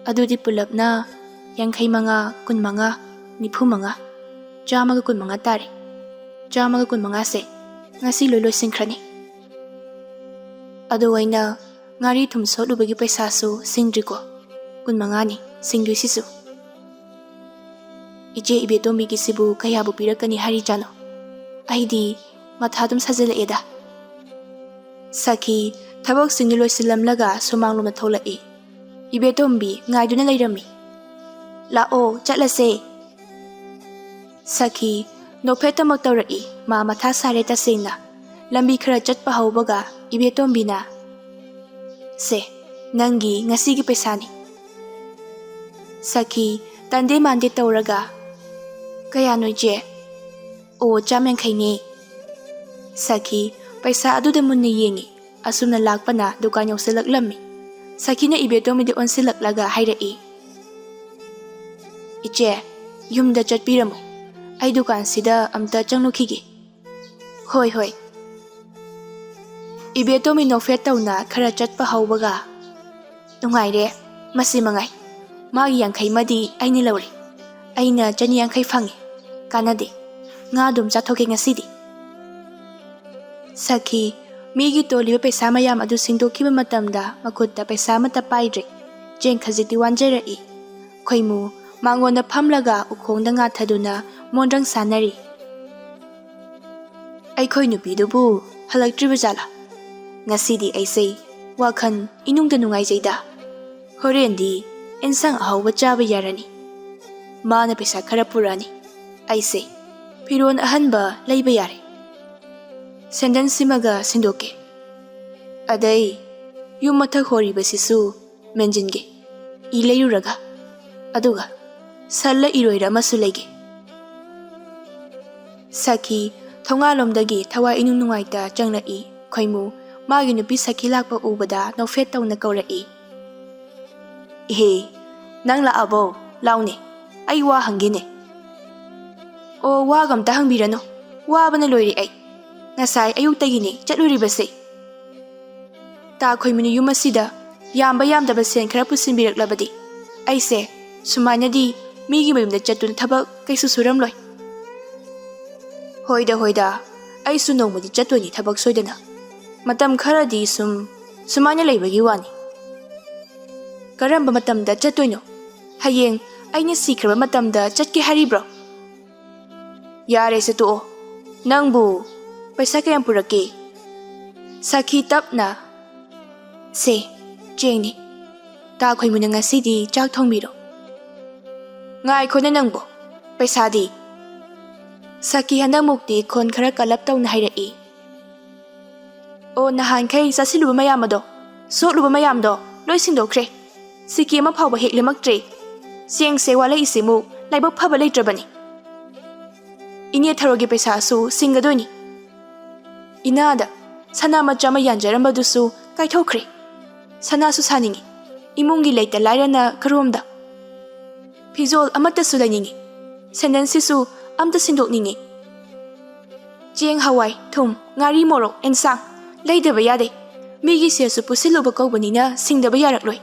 ꯑꯗꯨꯗꯤ ꯄꯨꯂꯞꯅ ꯌꯥꯡꯈꯩ ꯃꯉꯥ, ꯀꯨꯟ ꯃꯉꯥ, ꯅꯤꯐꯨ ꯃꯉꯥ, ꯆꯥꯝꯃꯒ ꯀꯨꯟ ꯃꯉꯥ ꯇꯥꯔꯦ꯫ ꯆꯥꯝꯃꯒ ꯀꯨꯟ ꯃꯉꯥꯁꯦ ꯉꯁꯤ ꯂꯣꯏ ꯂꯣꯏꯁꯤꯟꯈ꯭ꯔꯅꯤ꯫ ꯑꯗꯨ ꯑꯩꯅ ꯉꯥꯔꯤ ꯊꯨꯝ ꯁꯣꯠꯂꯨꯕꯒꯤ ꯄꯩꯁꯥꯁꯨ ꯁꯤꯡꯗ꯭ꯔꯤꯀꯣ꯫ ꯀꯨꯟ ꯃꯉꯥꯅꯤ ꯁꯤꯡꯗꯣꯏꯁꯤꯁꯨ꯫ ꯏꯆꯦ ꯏꯕꯦꯇꯣꯝꯕꯤꯒꯤꯁꯤꯕꯨ ꯀꯌꯥꯕꯨ ꯄꯤꯔꯛꯀꯅꯤ ꯍꯥꯏꯔꯤꯖꯥꯠꯅꯣ? ꯑꯩꯗꯤ ꯃꯊꯥ ꯑꯗꯨꯝ ꯁꯥꯖꯤꯜꯂꯛꯑꯦꯗ꯫ ꯁꯈꯤ ꯊꯕꯛꯁꯤꯡꯗꯨ ꯂꯣꯏꯁꯤꯜꯂꯝꯂꯒ ꯁꯨꯃꯥꯡꯂꯣꯝꯗ ꯊꯣꯛꯂꯛꯏ꯫ ꯏꯕꯦꯇꯣꯝꯕꯤ ꯉꯥꯏꯗꯨꯅ ꯂꯩꯔꯝꯃꯤ꯫ "ꯂꯥꯛꯑꯣ, ꯆꯠꯂꯁꯦ꯫" ꯁꯈꯤ ꯅꯣꯛꯐꯦꯠꯇꯃꯛ ꯇꯧꯔꯛꯏ꯫ ꯃꯥ ꯃꯊꯥ ꯁꯥꯔꯦ ꯇꯁꯦꯡꯅ꯫ ꯂꯝꯕꯤ ꯈꯔ ꯆꯠꯄ ꯍꯧꯕꯒ ꯏꯕꯦꯇꯣꯝꯕꯤꯅ, "ꯁꯦ, ꯅꯪꯒꯤ ꯉꯁꯤꯒꯤ ꯄꯩꯁꯥꯅꯤ꯫" ꯁꯈꯤ ꯇꯟꯗꯦ ꯃꯥꯟꯗꯦ ꯇꯧꯔꯒ, "ꯀꯌꯥꯅꯣ, ꯏꯆꯦ?" "ꯑꯣ, ꯆꯥꯝ ꯌꯥꯡꯈꯩꯅꯦ꯫" ꯁꯈꯤ ꯄꯩꯁꯥ ꯑꯗꯨꯗ ꯃꯨꯟꯅ ꯌꯦꯡꯉꯤ꯫ ꯑꯁꯨꯝꯅ ꯂꯥꯛꯄꯅ ꯗꯨꯀꯥꯟ ꯌꯧꯁꯤꯜꯂꯛꯂꯝꯃꯤ꯫ ꯁꯈꯤꯅ ꯏꯕꯦꯇꯣꯝꯕꯤꯗ ꯑꯣꯟꯁꯤꯜꯂꯛꯂꯒ ꯍꯥꯏꯔꯛꯏ, "ꯏꯆꯦ, ꯌꯨꯝꯗ ꯆꯠꯄꯤꯔꯝꯃꯨ꯫ ꯑꯩ ꯗꯨꯀꯥꯟꯁꯤꯗ ꯑꯝꯇ ꯆꯪꯂꯨꯈꯤꯒꯦ꯫" "ꯍꯣꯏ, ꯍꯣꯏ꯫" ꯏꯕꯦꯇꯣꯝꯕꯤ ꯅꯣꯛꯐꯦꯠ ꯇꯧꯅ ꯈꯔ ꯆꯠꯄ ꯍꯧꯕꯒ, "ꯅꯨꯡꯉꯥꯏꯔꯦ, ꯃꯁꯤ ꯃꯉꯥꯏ꯫ ꯃꯥꯒꯤ ꯌꯥꯡꯈꯩꯃꯗꯤ ꯑꯩꯅ ꯂꯧꯔꯦ꯫ ꯑꯩꯅ ꯆꯅꯤ ꯌꯥꯡꯈꯩ ꯐꯪꯉꯦ꯫ ꯀꯥꯟꯅꯗꯦ꯫ ꯉꯥ ꯑꯗꯨꯝ ꯆꯥꯊꯣꯛꯀꯦ ꯉꯁꯤꯗꯤ꯫" ꯁꯈꯤ ꯃꯤꯒꯤ ꯇꯣꯜꯂꯤꯕ ꯄꯩꯁꯥ ꯃꯌꯥꯝ ꯑꯗꯨ ꯁꯤꯡꯗꯣꯛꯈꯤꯕ ꯃꯇꯝꯗ ꯃꯈꯨꯠꯇ ꯄꯩꯁꯥ ꯑꯃꯠꯇ ꯄꯥꯏꯗ꯭ꯔꯦ꯫ ꯆꯦꯡ ꯈꯖꯤꯛꯇꯤ ꯋꯥꯟꯖꯔꯛꯏ꯫ ꯈꯣꯏꯃꯨ ꯃꯥꯡꯒꯣꯟꯗ ꯐꯝꯂꯒ ꯎꯈꯣꯡꯗ ꯉꯥꯊꯗꯨꯅ ꯃꯣꯟꯗ꯭ꯔꯪ ꯁꯥꯟꯅꯔꯤ꯫ "ꯑꯩꯈꯣꯏ ꯅꯨꯄꯤꯗꯨꯕꯨ ꯍꯜꯂꯛꯇ꯭ꯔꯤꯕ ꯖꯥꯠꯂꯥ? ꯉꯁꯤꯗꯤ ꯑꯩꯁꯦ ꯋꯥꯈꯜ ꯏꯅꯨꯡꯗ ꯅꯨꯡꯉꯥꯏꯖꯩꯗ꯫ ꯍꯣꯔꯦꯟꯗꯤ ꯑꯦꯟꯁꯥꯡ ꯑꯍꯥꯎꯕ ꯆꯥꯕ ꯌꯥꯔꯅꯤ꯫ ꯃꯥꯅ ꯄꯩꯁꯥ ꯈꯔ ꯄꯨꯔꯛꯑꯅꯤ꯫ ꯑꯩꯁꯦ ꯐꯤꯔꯣꯜ ꯑꯍꯟꯕ ꯂꯩꯕ ꯌꯥꯔꯦ꯫ ꯁꯦꯟꯗꯟꯁꯤꯃꯒ ꯁꯤꯟꯗꯣꯛꯀꯦ꯫ ꯑꯗꯩ ꯌꯨꯝ ꯃꯊꯛ ꯍꯣꯔꯤꯕꯁꯤꯁꯨ ꯃꯦꯟꯖꯤꯟꯒꯦ, ꯏ ꯂꯩꯔꯨꯔꯒ꯫ ꯑꯗꯨꯒ ꯁꯜꯂ ꯏꯔꯣꯏꯔ ꯑꯃꯁꯨ ꯂꯩꯒꯦ꯫" ꯁꯈꯤ ꯊꯣꯡꯒꯥꯜꯂꯣꯝꯗꯒꯤ ꯊꯋꯥꯏ ꯏꯅꯨꯡ ꯅꯨꯡꯉꯥꯏꯇ ꯆꯪꯂꯛꯏ꯫ ꯈꯣꯏꯃꯨ ꯃꯥꯒꯤ ꯅꯨꯄꯤ ꯁꯈꯤ ꯂꯥꯛꯄ ꯎꯕꯗ ꯅꯣꯛꯐꯦꯠ ꯇꯧꯅ ꯀꯧꯔꯛꯏ꯫ "ꯏꯍꯦ, ꯅꯪ ꯂꯥꯛꯑꯕꯣ? ꯂꯥꯎꯅꯦ, ꯑꯩ ꯋꯥ ꯍꯪꯒꯦꯅꯦ꯫" "ꯑꯣ, ꯋꯥꯒ ꯑꯝꯇ ꯍꯪꯕꯤꯔꯅꯨ, ꯋꯥꯕꯅ ꯂꯣꯏꯔꯦ ꯑꯩ꯫ ꯉꯁꯥꯏ ꯑꯌꯨꯛꯇꯒꯤꯅꯤ ꯆꯠꯂꯨꯔꯤꯕꯁꯦ꯫ ꯇꯥ ꯈꯣꯏꯃꯨꯅ ꯌꯨꯝ ꯑꯁꯤꯗ ꯌꯥꯝꯕ ꯌꯥꯝꯗꯕ ꯁꯦꯟ ꯈꯔ ꯄꯨꯁꯤꯟꯕꯤꯔꯛꯂꯕꯗꯤ ꯑꯩꯁꯦ ꯁꯨꯃꯥꯏꯅꯗꯤ ꯃꯤꯒꯤ ꯃꯌꯨꯝꯗ ꯆꯠꯇꯨꯅ ꯊꯕꯛ ꯀꯩꯁꯨ ꯁꯨꯔꯝꯂꯣꯏ꯫ ꯍꯣꯏꯗ ꯍꯣꯏꯗ, ꯑꯩꯁꯨ ꯅꯣꯡꯃꯗꯤ ꯆꯠꯇꯣꯏꯅꯤ ꯊꯕꯛ ꯁꯣꯏꯗꯅ꯫ ꯃꯇꯝ ꯈꯔꯗꯤ ꯁꯨꯝ ꯁꯨꯃꯥꯏꯅ ꯂꯩꯕꯒꯤ ꯋꯥꯅꯤ꯫ ꯀꯔꯝꯕ ꯃꯇꯝꯗ ꯆꯠꯇꯣꯏꯅꯣ? ꯍꯌꯦꯡ ꯑꯩꯅ ꯁꯤꯈ꯭ꯔꯕ ꯃꯇꯝꯗ ꯆꯠꯀꯦ ꯍꯥꯏꯔꯤꯕ꯭ꯔꯣ? ꯌꯥꯔꯦꯁꯦ, ꯇꯣꯛꯑꯣ꯫ ꯅꯪꯕꯨ ꯄꯩꯁꯥ ꯀꯌꯥꯝ ꯄꯨꯔꯛꯀꯦ? ꯁꯥꯈꯤ ꯇꯞꯅ, ꯁꯦ, ꯆꯦꯡꯅꯤ꯫ ꯇꯥ ꯈꯣꯏꯃꯨꯅ ꯉꯁꯤꯗꯤ ꯆꯥꯛ ꯊꯣꯡꯕꯤꯔꯣ꯫ ꯉꯥꯏꯈꯣꯅꯦ ꯅꯪꯕꯨ, ꯄꯩꯁꯥꯗꯤ? ꯁꯥꯈꯤ ꯍꯟꯗꯛꯃꯨꯛꯇꯤ ꯈꯣꯟ ꯈꯔ ꯀꯜꯂꯞ ꯇꯧꯅ ꯍꯥꯏꯔꯛꯏ꯫ ꯑꯣ, ꯅꯍꯥꯟꯈꯩ ꯆꯥꯁꯤꯜꯂꯨꯕ ꯃꯌꯥꯝ ꯑꯗꯣ, ꯁꯣꯠꯂꯨꯕ ꯃꯌꯥꯝꯗꯣ ꯂꯣꯏ ꯁꯤꯡꯗꯣꯛꯈ꯭ꯔꯦ꯫ ꯁꯤꯀꯤ ꯑꯃ ꯐꯥꯎꯕ ꯍꯦꯛ ꯂꯦꯝꯃꯛꯇ꯭ꯔꯦ꯫ ꯆꯦꯡꯁꯦ ꯋꯥꯠꯂꯛꯏꯁꯤꯃꯨꯛ ꯂꯥꯏꯕꯛ ꯐꯕ ꯂꯩꯇ꯭ꯔꯕꯅꯤ꯫ ꯏꯅꯦ ꯊꯔꯣꯒꯤ ꯄꯩꯁꯥꯁꯨ ꯁꯤꯡꯒꯗꯣꯏꯅꯤ꯫ ꯏꯅꯥꯗ ꯁꯅꯥ ꯃꯆꯥ ꯑꯃ ꯌꯥꯟꯖꯔꯝꯕꯗꯨꯁꯨ ꯀꯥꯏꯊꯣꯛꯈ꯭ꯔꯦ꯫ ꯁꯅꯥꯁꯨ ꯁꯥꯅꯤꯡꯉꯤ꯫ ꯏꯃꯨꯡꯒꯤ ꯂꯩꯇ ꯂꯥꯏꯔꯅ ꯀꯔꯣꯝꯗ꯫ ꯐꯤꯖꯣꯜ ꯑꯃꯠꯇꯁꯨ ꯂꯩꯅꯤꯡꯉꯤ꯫ ꯁꯦꯟꯗꯟꯁꯤꯁꯨ ꯑꯝꯇ ꯁꯤꯟꯗꯣꯛꯅꯤꯡꯉꯤ꯫ ꯆꯦꯡ, ꯍꯋꯥꯏ, ꯊꯨꯝ, ꯉꯥꯔꯤ, ꯃꯣꯔꯣꯛ, ꯑꯦꯟꯁꯥꯡ ꯂꯩꯗꯕ ꯌꯥꯗꯦ꯫ ꯃꯤꯒꯤ ꯁꯦꯜꯁꯨ ꯄꯨꯁꯤꯜꯂꯨꯕ ꯀꯧꯕꯅꯤꯅ ꯁꯤꯡꯗꯕ ꯌꯥꯔꯛꯂꯣꯏ꯫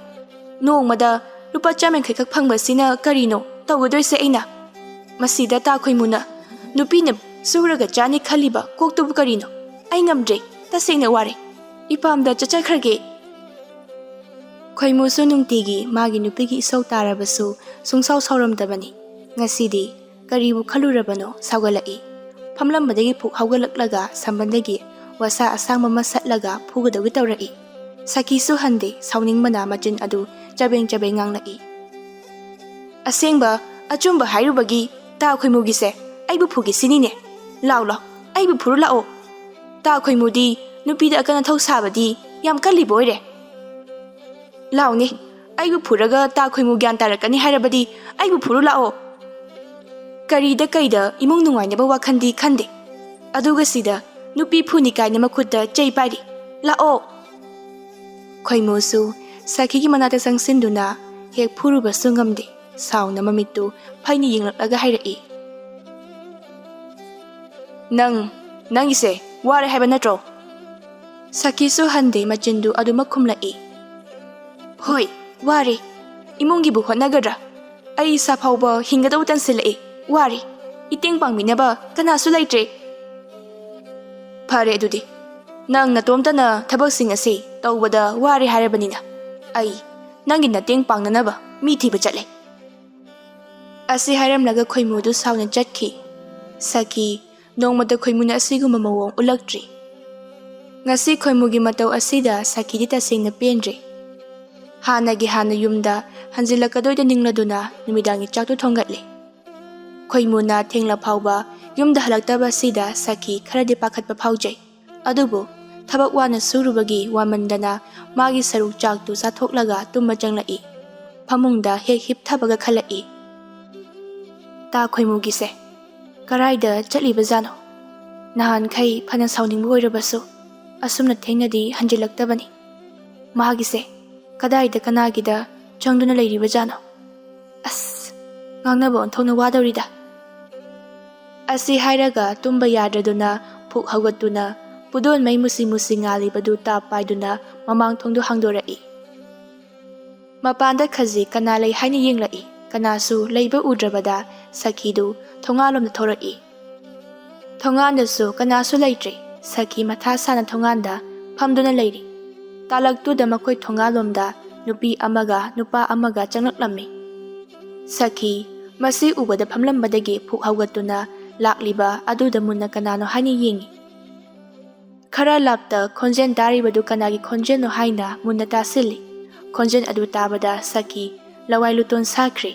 ꯅꯣꯡꯃꯗ ꯂꯨꯄꯥ ꯆꯥꯝ ꯌꯥꯡꯈꯩꯈꯛ ꯐꯪꯕꯁꯤꯅ ꯀꯔꯤꯅꯣ ꯇꯧꯒꯗꯣꯏꯁꯦ ꯑꯩꯅ? ꯃꯁꯤꯗ ꯇꯥ ꯈꯣꯏꯃꯨꯅ ꯅꯨꯄꯤꯅ ꯁꯨꯔꯒ ꯆꯥꯅꯤ ꯈꯜꯂꯤꯕ ꯀꯣꯛꯇꯨꯕꯨ ꯀꯔꯤꯅꯣ? ꯑꯩ ꯉꯝꯗ꯭ꯔꯦ, ꯇꯁꯦꯡꯅ ꯋꯥꯔꯦ꯫ ꯏꯄꯥꯝꯗ ꯆꯠꯆꯈ꯭ꯔꯒꯦ꯫ ꯈꯣꯏꯃꯨꯁꯨ ꯅꯨꯡꯇꯤꯒꯤ ꯃꯥꯒꯤ ꯅꯨꯄꯤꯒꯤ ꯏꯁꯧ ꯇꯥꯔꯕꯁꯨ ꯁꯨꯡꯁꯥꯎ ꯁꯥꯎꯔꯝꯗꯕꯅꯤ꯫ ꯉꯁꯤꯗꯤ ꯀꯔꯤꯕꯨ ꯈꯜꯂꯨꯔꯕꯅꯣ ꯁꯥꯎꯒꯠꯂꯛꯏ꯫ ꯐꯝꯂꯝꯕꯗꯒꯤ ꯐꯨꯛ ꯍꯧꯒꯠꯂꯛꯂꯒ ꯁꯝꯕꯟꯗꯒꯤ ꯋꯥꯁꯥ ꯑꯁꯥꯡꯕ ꯑꯃ ꯁꯠꯂꯒ ꯐꯨꯒꯗꯧꯒꯤ ꯇꯧꯔꯛꯏ꯫ ꯁꯥꯈꯤꯁꯨ ꯍꯟꯗꯦ, ꯁꯥꯎꯅꯤꯡꯕꯅ ꯃꯆꯤꯟ ꯑꯗꯨ ꯆꯕꯦꯡ ꯆꯕꯦꯡ ꯉꯥꯡꯂꯛꯏ꯫ ꯑꯁꯦꯡꯕ ꯑꯆꯨꯝꯕ ꯍꯥꯏꯔꯨꯕꯒꯤ ꯇꯥ ꯈꯣꯏꯃꯨꯒꯤꯁꯦ ꯑꯩꯕꯨ ꯐꯨꯒꯦ ꯁꯤꯅꯤꯅꯦ꯫ ꯂꯥꯎ ꯂꯥꯎ, ꯑꯩꯕꯨ ꯐꯨꯔꯨ ꯂꯥꯛꯑꯣ꯫ ꯇꯥ ꯈꯣꯏꯃꯨꯗꯤ ꯅꯨꯄꯤꯗ ꯑꯀꯟ ꯑꯊꯧ ꯁꯥꯕꯗꯤ ꯌꯥꯝ ꯀꯜꯂꯤꯕ ꯑꯣꯏꯔꯦ꯫ ꯂꯥꯎꯅꯦ, ꯑꯩꯕꯨ ꯐꯨꯔꯒ ꯇꯥ ꯈꯣꯏꯃꯨ ꯒ꯭ꯌꯥꯟ ꯇꯥꯔꯛꯀꯅꯤ ꯍꯥꯏꯔꯕꯗꯤ ꯑꯩꯕꯨ ꯐꯨꯔꯨ ꯂꯥꯛꯑꯣ꯫ ꯀꯔꯤꯗ ꯀꯩꯗ ꯏꯃꯨꯡ ꯅꯨꯡꯉꯥꯏꯅꯕ ꯋꯥꯈꯜꯗꯤ ꯈꯟꯗꯦ꯫ ꯑꯗꯨꯒ ꯁꯤꯗ ꯅꯨꯄꯤ ꯐꯨꯅꯤ ꯀꯥꯏꯅ ꯃꯈꯨꯠꯇ ꯆꯩ ꯄꯥꯏꯔꯤ꯫ ꯂꯥꯛꯑꯣ꯫ ꯈꯣꯏꯃꯨꯁꯨ ꯁꯥꯈꯤꯒꯤ ꯃꯅꯥꯛꯇ ꯆꯪꯁꯤꯟꯗꯨꯅ ꯍꯦꯛ ꯐꯨꯔꯨꯕꯁꯨ ꯉꯝꯗꯦ꯫ ꯁꯥꯎꯅ ꯃꯃꯤꯠꯇꯨ ꯐꯩꯅ ꯌꯦꯡꯂꯛꯂꯒ ꯍꯥꯏꯔꯛꯏ꯫ ꯅꯪ, ꯅꯪꯒꯤꯁꯦ ꯋꯥꯔꯦ ꯍꯥꯏꯕ ꯅꯠꯇ꯭ꯔꯣ? ꯁꯈꯤꯁꯨ ꯍꯟꯗꯦ, ꯃꯆꯤꯟꯗꯨ ꯑꯗꯨꯃꯛ ꯈꯨꯝꯂꯛꯏ꯫ ꯍꯣꯏ, ꯋꯥꯔꯦ꯫ ꯏꯃꯨꯡꯒꯤꯕꯨ ꯍꯣꯠꯅꯒꯗ꯭ꯔꯥ? ꯑꯩ ꯏꯁꯥ ꯐꯥꯎꯕ ꯍꯤꯡꯒꯗꯧ ꯇꯟꯁꯤꯜꯂꯛꯏ꯫ ꯋꯥꯔꯦ꯫ ꯏꯇꯦꯡ ꯄꯥꯡꯕꯤꯅꯕ ꯀꯅꯥꯁꯨ ꯂꯩꯇ꯭ꯔꯦ꯫ ꯐꯔꯦ ꯑꯗꯨꯗꯤ, ꯅꯪ ꯅꯇꯣꯝꯇꯅ ꯊꯕꯛꯁꯤꯡ ꯑꯁꯤ ꯇꯧꯕꯗ ꯋꯥꯔꯦ ꯍꯥꯏꯔꯕꯅꯤꯅ, ꯑꯩ ꯅꯪꯒꯤ ꯃꯇꯦꯡ ꯄꯥꯡꯅꯅꯕ ꯃꯤ ꯊꯤꯕ ꯆꯠꯂꯦ꯫ ꯑꯁꯤ ꯍꯥꯏꯔꯝꯂꯒ ꯈꯣꯏꯃꯨꯗꯨ ꯁꯥꯎꯅ ꯆꯠꯈꯤ꯫ ꯁꯈꯤ ꯅꯣꯡꯃꯇ ꯈꯣꯏꯃꯨꯅ ꯑꯁꯤꯒꯨꯝꯕ ꯃꯑꯣꯡ ꯎꯠꯂꯛꯇ꯭ꯔꯤ꯫ ꯉꯁꯤ ꯈꯣꯏꯃꯨꯒꯤ ꯃꯇꯧ ꯑꯁꯤꯗ ꯁꯈꯤꯗꯤ ꯇꯁꯦꯡꯅ ꯄꯦꯟꯗ꯭ꯔꯦ꯫ ꯍꯥꯟꯅꯒꯤ ꯍꯥꯟꯅ ꯌꯨꯝꯗ ꯍꯟꯖꯤꯜꯂꯛꯀꯗꯣꯏꯗ ꯅꯤꯡꯂꯗꯨꯅ ꯅꯨꯃꯤꯗꯥꯡꯒꯤ ꯆꯥꯛꯇꯨ ꯊꯣꯡꯒꯠꯂꯦ꯫ ꯈꯣꯏꯃꯨꯅ ꯊꯦꯡꯂ ꯐꯥꯎꯕ ꯌꯨꯝꯗ ꯍꯜꯂꯛꯇꯕ ꯑꯁꯤꯗ ꯁꯈꯤ ꯈꯔꯗꯤ ꯄꯥꯈꯠꯄ ꯐꯥꯎꯖꯩ꯫ ꯑꯗꯨꯕꯨ ꯊꯕꯛ ꯋꯥꯅ ꯁꯨꯔꯨꯕꯒꯤ ꯋꯥꯃꯟꯗꯅ ꯃꯥꯒꯤ ꯁꯔꯨꯛ ꯆꯥꯛꯇꯨ ꯆꯥꯊꯣꯛꯂꯒ ꯇꯨꯝꯕ ꯆꯪꯂꯛꯏ꯫ ꯐꯃꯨꯡꯗ ꯍꯦꯛ ꯍꯤꯞꯊꯕꯒ ꯈꯜꯂꯛꯏ, "ꯇꯥ ꯈꯣꯏꯃꯨꯒꯤꯁꯦ ꯀꯔꯥꯏꯗ ꯆꯠꯂꯤꯕꯖꯥꯠꯅꯣ? ꯅꯍꯥꯟꯈꯩ ꯐꯅ ꯁꯥꯎꯅꯤꯡꯕ ꯑꯣꯏꯔꯕꯁꯨ ꯑꯁꯨꯝꯅ ꯊꯦꯡꯅꯗꯤ ꯍꯟꯖꯤꯜꯂꯛꯇꯕꯅꯤ꯫ ꯃꯥꯒꯤꯁꯦ ꯀꯗꯥꯏꯗ ꯀꯅꯥꯒꯤꯗ ꯆꯪꯗꯨꯅ ꯂꯩꯔꯤꯕꯖꯥꯠꯅꯣ? ꯑꯁ, ꯉꯥꯡꯅꯕ ꯑꯣꯟꯊꯣꯛꯅ ꯋꯥꯗꯧꯔꯤꯗ"꯫ ꯑꯁꯤ ꯍꯥꯏꯔꯒ ꯇꯨꯝꯕ ꯌꯥꯗ꯭ꯔꯗꯨꯅ ꯐꯨꯛ ꯍꯧꯒꯠꯇꯨꯅ ꯄꯨꯗꯣꯟ ꯃꯩ ꯃꯨꯁꯤ ꯃꯨꯁꯤ ꯉꯥꯜꯂꯤꯕꯗꯨ ꯇꯥꯞ ꯄꯥꯏꯗꯨꯅ ꯃꯃꯥꯡ ꯊꯣꯡꯗꯨ ꯍꯥꯡꯗꯣꯔꯛꯏ꯫ ꯃꯄꯥꯟꯗ ꯈꯖꯤꯛ ꯀꯅꯥ ꯂꯩ ꯍꯥꯏꯅ ꯌꯦꯡꯂꯛꯏ꯫ ꯀꯅꯥꯁꯨ ꯂꯩꯕ ꯎꯗ꯭ꯔꯕꯗ ꯁꯈꯤꯗꯨ ꯊꯣꯡꯒꯥꯜꯂꯣꯝꯗ ꯊꯣꯔꯛꯏ꯫ ꯊꯣꯡꯒꯥꯟꯗꯁꯨ ꯀꯅꯥꯁꯨ ꯂꯩꯇ꯭ꯔꯦ꯫ ꯁꯈꯤ ꯃꯊꯥ ꯁꯥꯅ ꯊꯣꯡꯒꯥꯟꯗ ꯐꯝꯗꯨꯅ ꯂꯩꯔꯤ꯫ ꯇꯥꯂꯛꯇꯨꯗ ꯃꯈꯣꯏ ꯊꯣꯡꯒꯥꯜꯂꯣꯝꯗ ꯅꯨꯄꯤ ꯑꯃꯒ ꯅꯨꯄꯥ ꯑꯃꯒ ꯆꯪꯂꯛꯂꯝꯃꯤ꯫ ꯁꯈꯤ ꯃꯁꯤ ꯎꯕꯗ ꯐꯝꯂꯝꯕꯗꯒꯤ ꯐꯨꯛ ꯍꯧꯒꯠꯇꯨꯅ ꯂꯥꯛꯂꯤꯕ ꯑꯗꯨꯗ ꯃꯨꯟꯅ ꯀꯅꯥꯅꯣ ꯍꯥꯏꯅ ꯌꯦꯡꯉꯤ꯫ ꯈꯔ ꯂꯥꯞꯇ ꯈꯣꯟꯖꯦꯜ ꯇꯥꯔꯤꯕꯗꯨ ꯀꯅꯥꯒꯤ ꯈꯣꯟꯖꯦꯜꯅꯣ ꯍꯥꯏꯅ ꯃꯨꯟꯅ ꯇꯥꯁꯤꯜꯂꯤ꯫ ꯈꯣꯟꯖꯦꯜ ꯑꯗꯨ ꯇꯥꯕꯗ ꯁꯈꯤ ꯂꯋꯥꯏ ꯂꯨꯇꯣꯟ ꯁꯥꯈ꯭ꯔꯦ꯫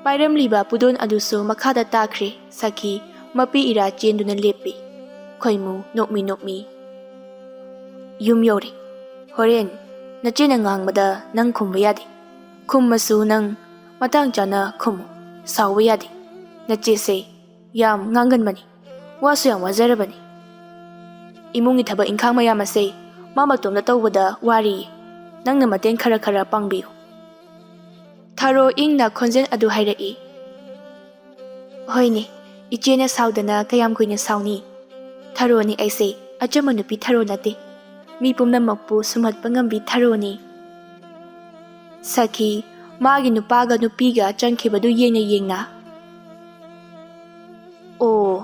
ꯄꯥꯏꯔꯝꯂꯤꯕ ꯄꯨꯗꯣꯟ ꯑꯗꯨꯁꯨ ꯃꯈꯥꯗ ꯇꯥꯈ꯭ꯔꯦ꯫ ꯁꯈꯤ ꯃꯄꯤ ꯏꯔꯥ ꯆꯦꯟꯗꯨꯅ ꯂꯦꯞꯄꯤ꯫ ꯈꯣꯏꯃꯨ ꯅꯣꯛꯃꯤ ꯅꯣꯛꯃꯤ, "ꯌꯨꯝ ꯌꯧꯔꯦ꯫ ꯍꯣꯔꯦꯟ ꯅꯆꯦꯅ ꯉꯥꯡꯕꯗ ꯅꯪ ꯈꯨꯝꯕ ꯌꯥꯗꯦ꯫ ꯈꯨꯝꯃꯁꯨ ꯅꯪ ꯃꯇꯥꯡ ꯆꯥꯅ ꯈꯨꯝꯃꯨ꯫ ꯁꯥꯎꯕ ꯌꯥꯗꯦ꯫ ꯅꯆꯦꯁꯦ ꯌꯥꯝ ꯉꯥꯡꯒꯟꯕꯅꯤ꯫ ꯋꯥꯁꯨ ꯌꯥꯝ ꯋꯥꯖꯔꯕꯅꯤ꯫ ꯏꯃꯨꯡꯒꯤ ꯊꯕꯛ ꯏꯪꯈꯥꯡ ꯃꯌꯥꯝ ꯑꯁꯦ ꯃꯥ ꯃꯇꯣꯝꯇ ꯇꯧꯕꯗ ꯋꯥꯔꯤꯌꯦ꯫ ꯅꯪꯅ ꯃꯇꯦꯡ ꯈꯔ ꯈꯔ ꯄꯥꯡꯕꯤꯌꯨ"꯫ ꯊꯔꯣ ꯏꯪꯅ ꯈꯣꯟꯖꯦꯜ ꯑꯗꯨ ꯍꯥꯏꯔꯛꯏ꯫ "ꯍꯣꯏꯅꯦ, ꯏꯆꯦꯅ ꯁꯥꯎꯗꯅ ꯀꯌꯥꯝ ꯀꯨꯏꯅ ꯁꯥꯎꯅꯤ? ꯊꯔꯣꯅꯤ ꯑꯩꯁꯦ, ꯑꯆꯝꯕ ꯅꯨꯄꯤ ꯊꯔꯣ ꯅꯠꯇꯦ꯫ ꯃꯤ ꯄꯨꯝꯅꯃꯛꯄꯨ ꯁꯨꯝꯍꯠꯄ ꯉꯝꯕꯤ ꯊꯔꯣꯅꯤ꯫ ꯁꯈꯤ, ꯃꯥꯒꯤ ꯅꯨꯄꯥꯒ ꯅꯨꯄꯤꯒ ꯆꯪꯈꯤꯕꯗꯨ ꯌꯦꯡꯅ ꯌꯦꯡꯅ꯫ ꯑꯣ,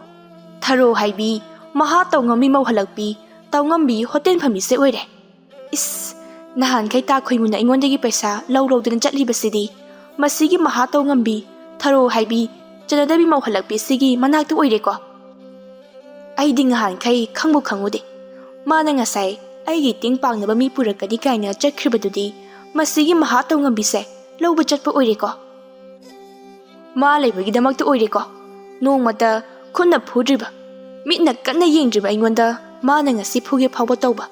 ꯊꯔꯣ ꯍꯥꯏꯕꯤ, ꯃꯍꯥ ꯇꯧꯉꯝꯕꯤ ꯃꯧ ꯍꯜꯂꯛꯄꯤ, ꯇꯧꯉꯝꯕꯤ ꯍꯣꯇꯦꯜ ꯐꯝꯕꯤꯁꯦ ꯑꯣꯏꯔꯦ꯫ ꯏꯁ, ꯅꯍꯥꯟꯈꯩ ꯇꯥ ꯈꯣꯏꯃꯨꯅ ꯑꯩꯉꯣꯟꯗꯒꯤ ꯄꯩꯁꯥ ꯂꯧ ꯂꯧꯗꯅ ꯆꯠꯂꯤꯕꯁꯤꯗꯤ ꯃꯁꯤꯒꯤ ꯃꯍꯥ ꯇꯧꯉꯝꯕꯤ, ꯊꯔꯣ ꯍꯥꯏꯕꯤ, ꯆꯠꯅꯗꯕꯤ ꯃꯧ ꯍꯜꯂꯛꯄꯤꯁꯤꯒꯤ ꯃꯅꯥꯛꯇ ꯑꯣꯏꯔꯦꯀꯣ꯫ ꯑꯩꯗꯤ ꯅꯍꯥꯟꯈꯩ ꯈꯪꯕꯨ ꯈꯪꯉꯨꯗꯦ꯫ ꯃꯥꯅ ꯉꯁꯥꯏ ꯑꯩꯒꯤ ꯇꯦꯡ ꯄꯥꯡꯅꯕ ꯃꯤ ꯄꯨꯔꯛꯀꯅꯤ ꯀꯥꯏꯅ ꯆꯠꯈ꯭ꯔꯤꯕꯗꯨꯗꯤ ꯃꯁꯤꯒꯤ ꯃꯍꯥ ꯇꯧꯉꯝꯕꯤꯁꯦ ꯂꯧꯕ ꯆꯠꯄ ꯑꯣꯏꯔꯦꯀꯣ꯫ ꯃꯥ ꯂꯩꯕꯒꯤꯗꯃꯛꯇ ꯑꯣꯏꯔꯦꯀꯣ꯫ ꯅꯣꯡꯃꯇ ꯈꯨꯠꯅ ꯐꯨꯗ꯭ꯔꯤꯕ, ꯃꯤꯠꯅ ꯀꯟꯅ ꯌꯦꯡꯗ꯭ꯔꯤꯕ ꯑꯩꯉꯣꯟꯗ ꯃꯥꯅ ꯉꯁꯤ ꯐꯨꯒꯦ ꯐꯥꯎꯕ ꯇꯧꯕ,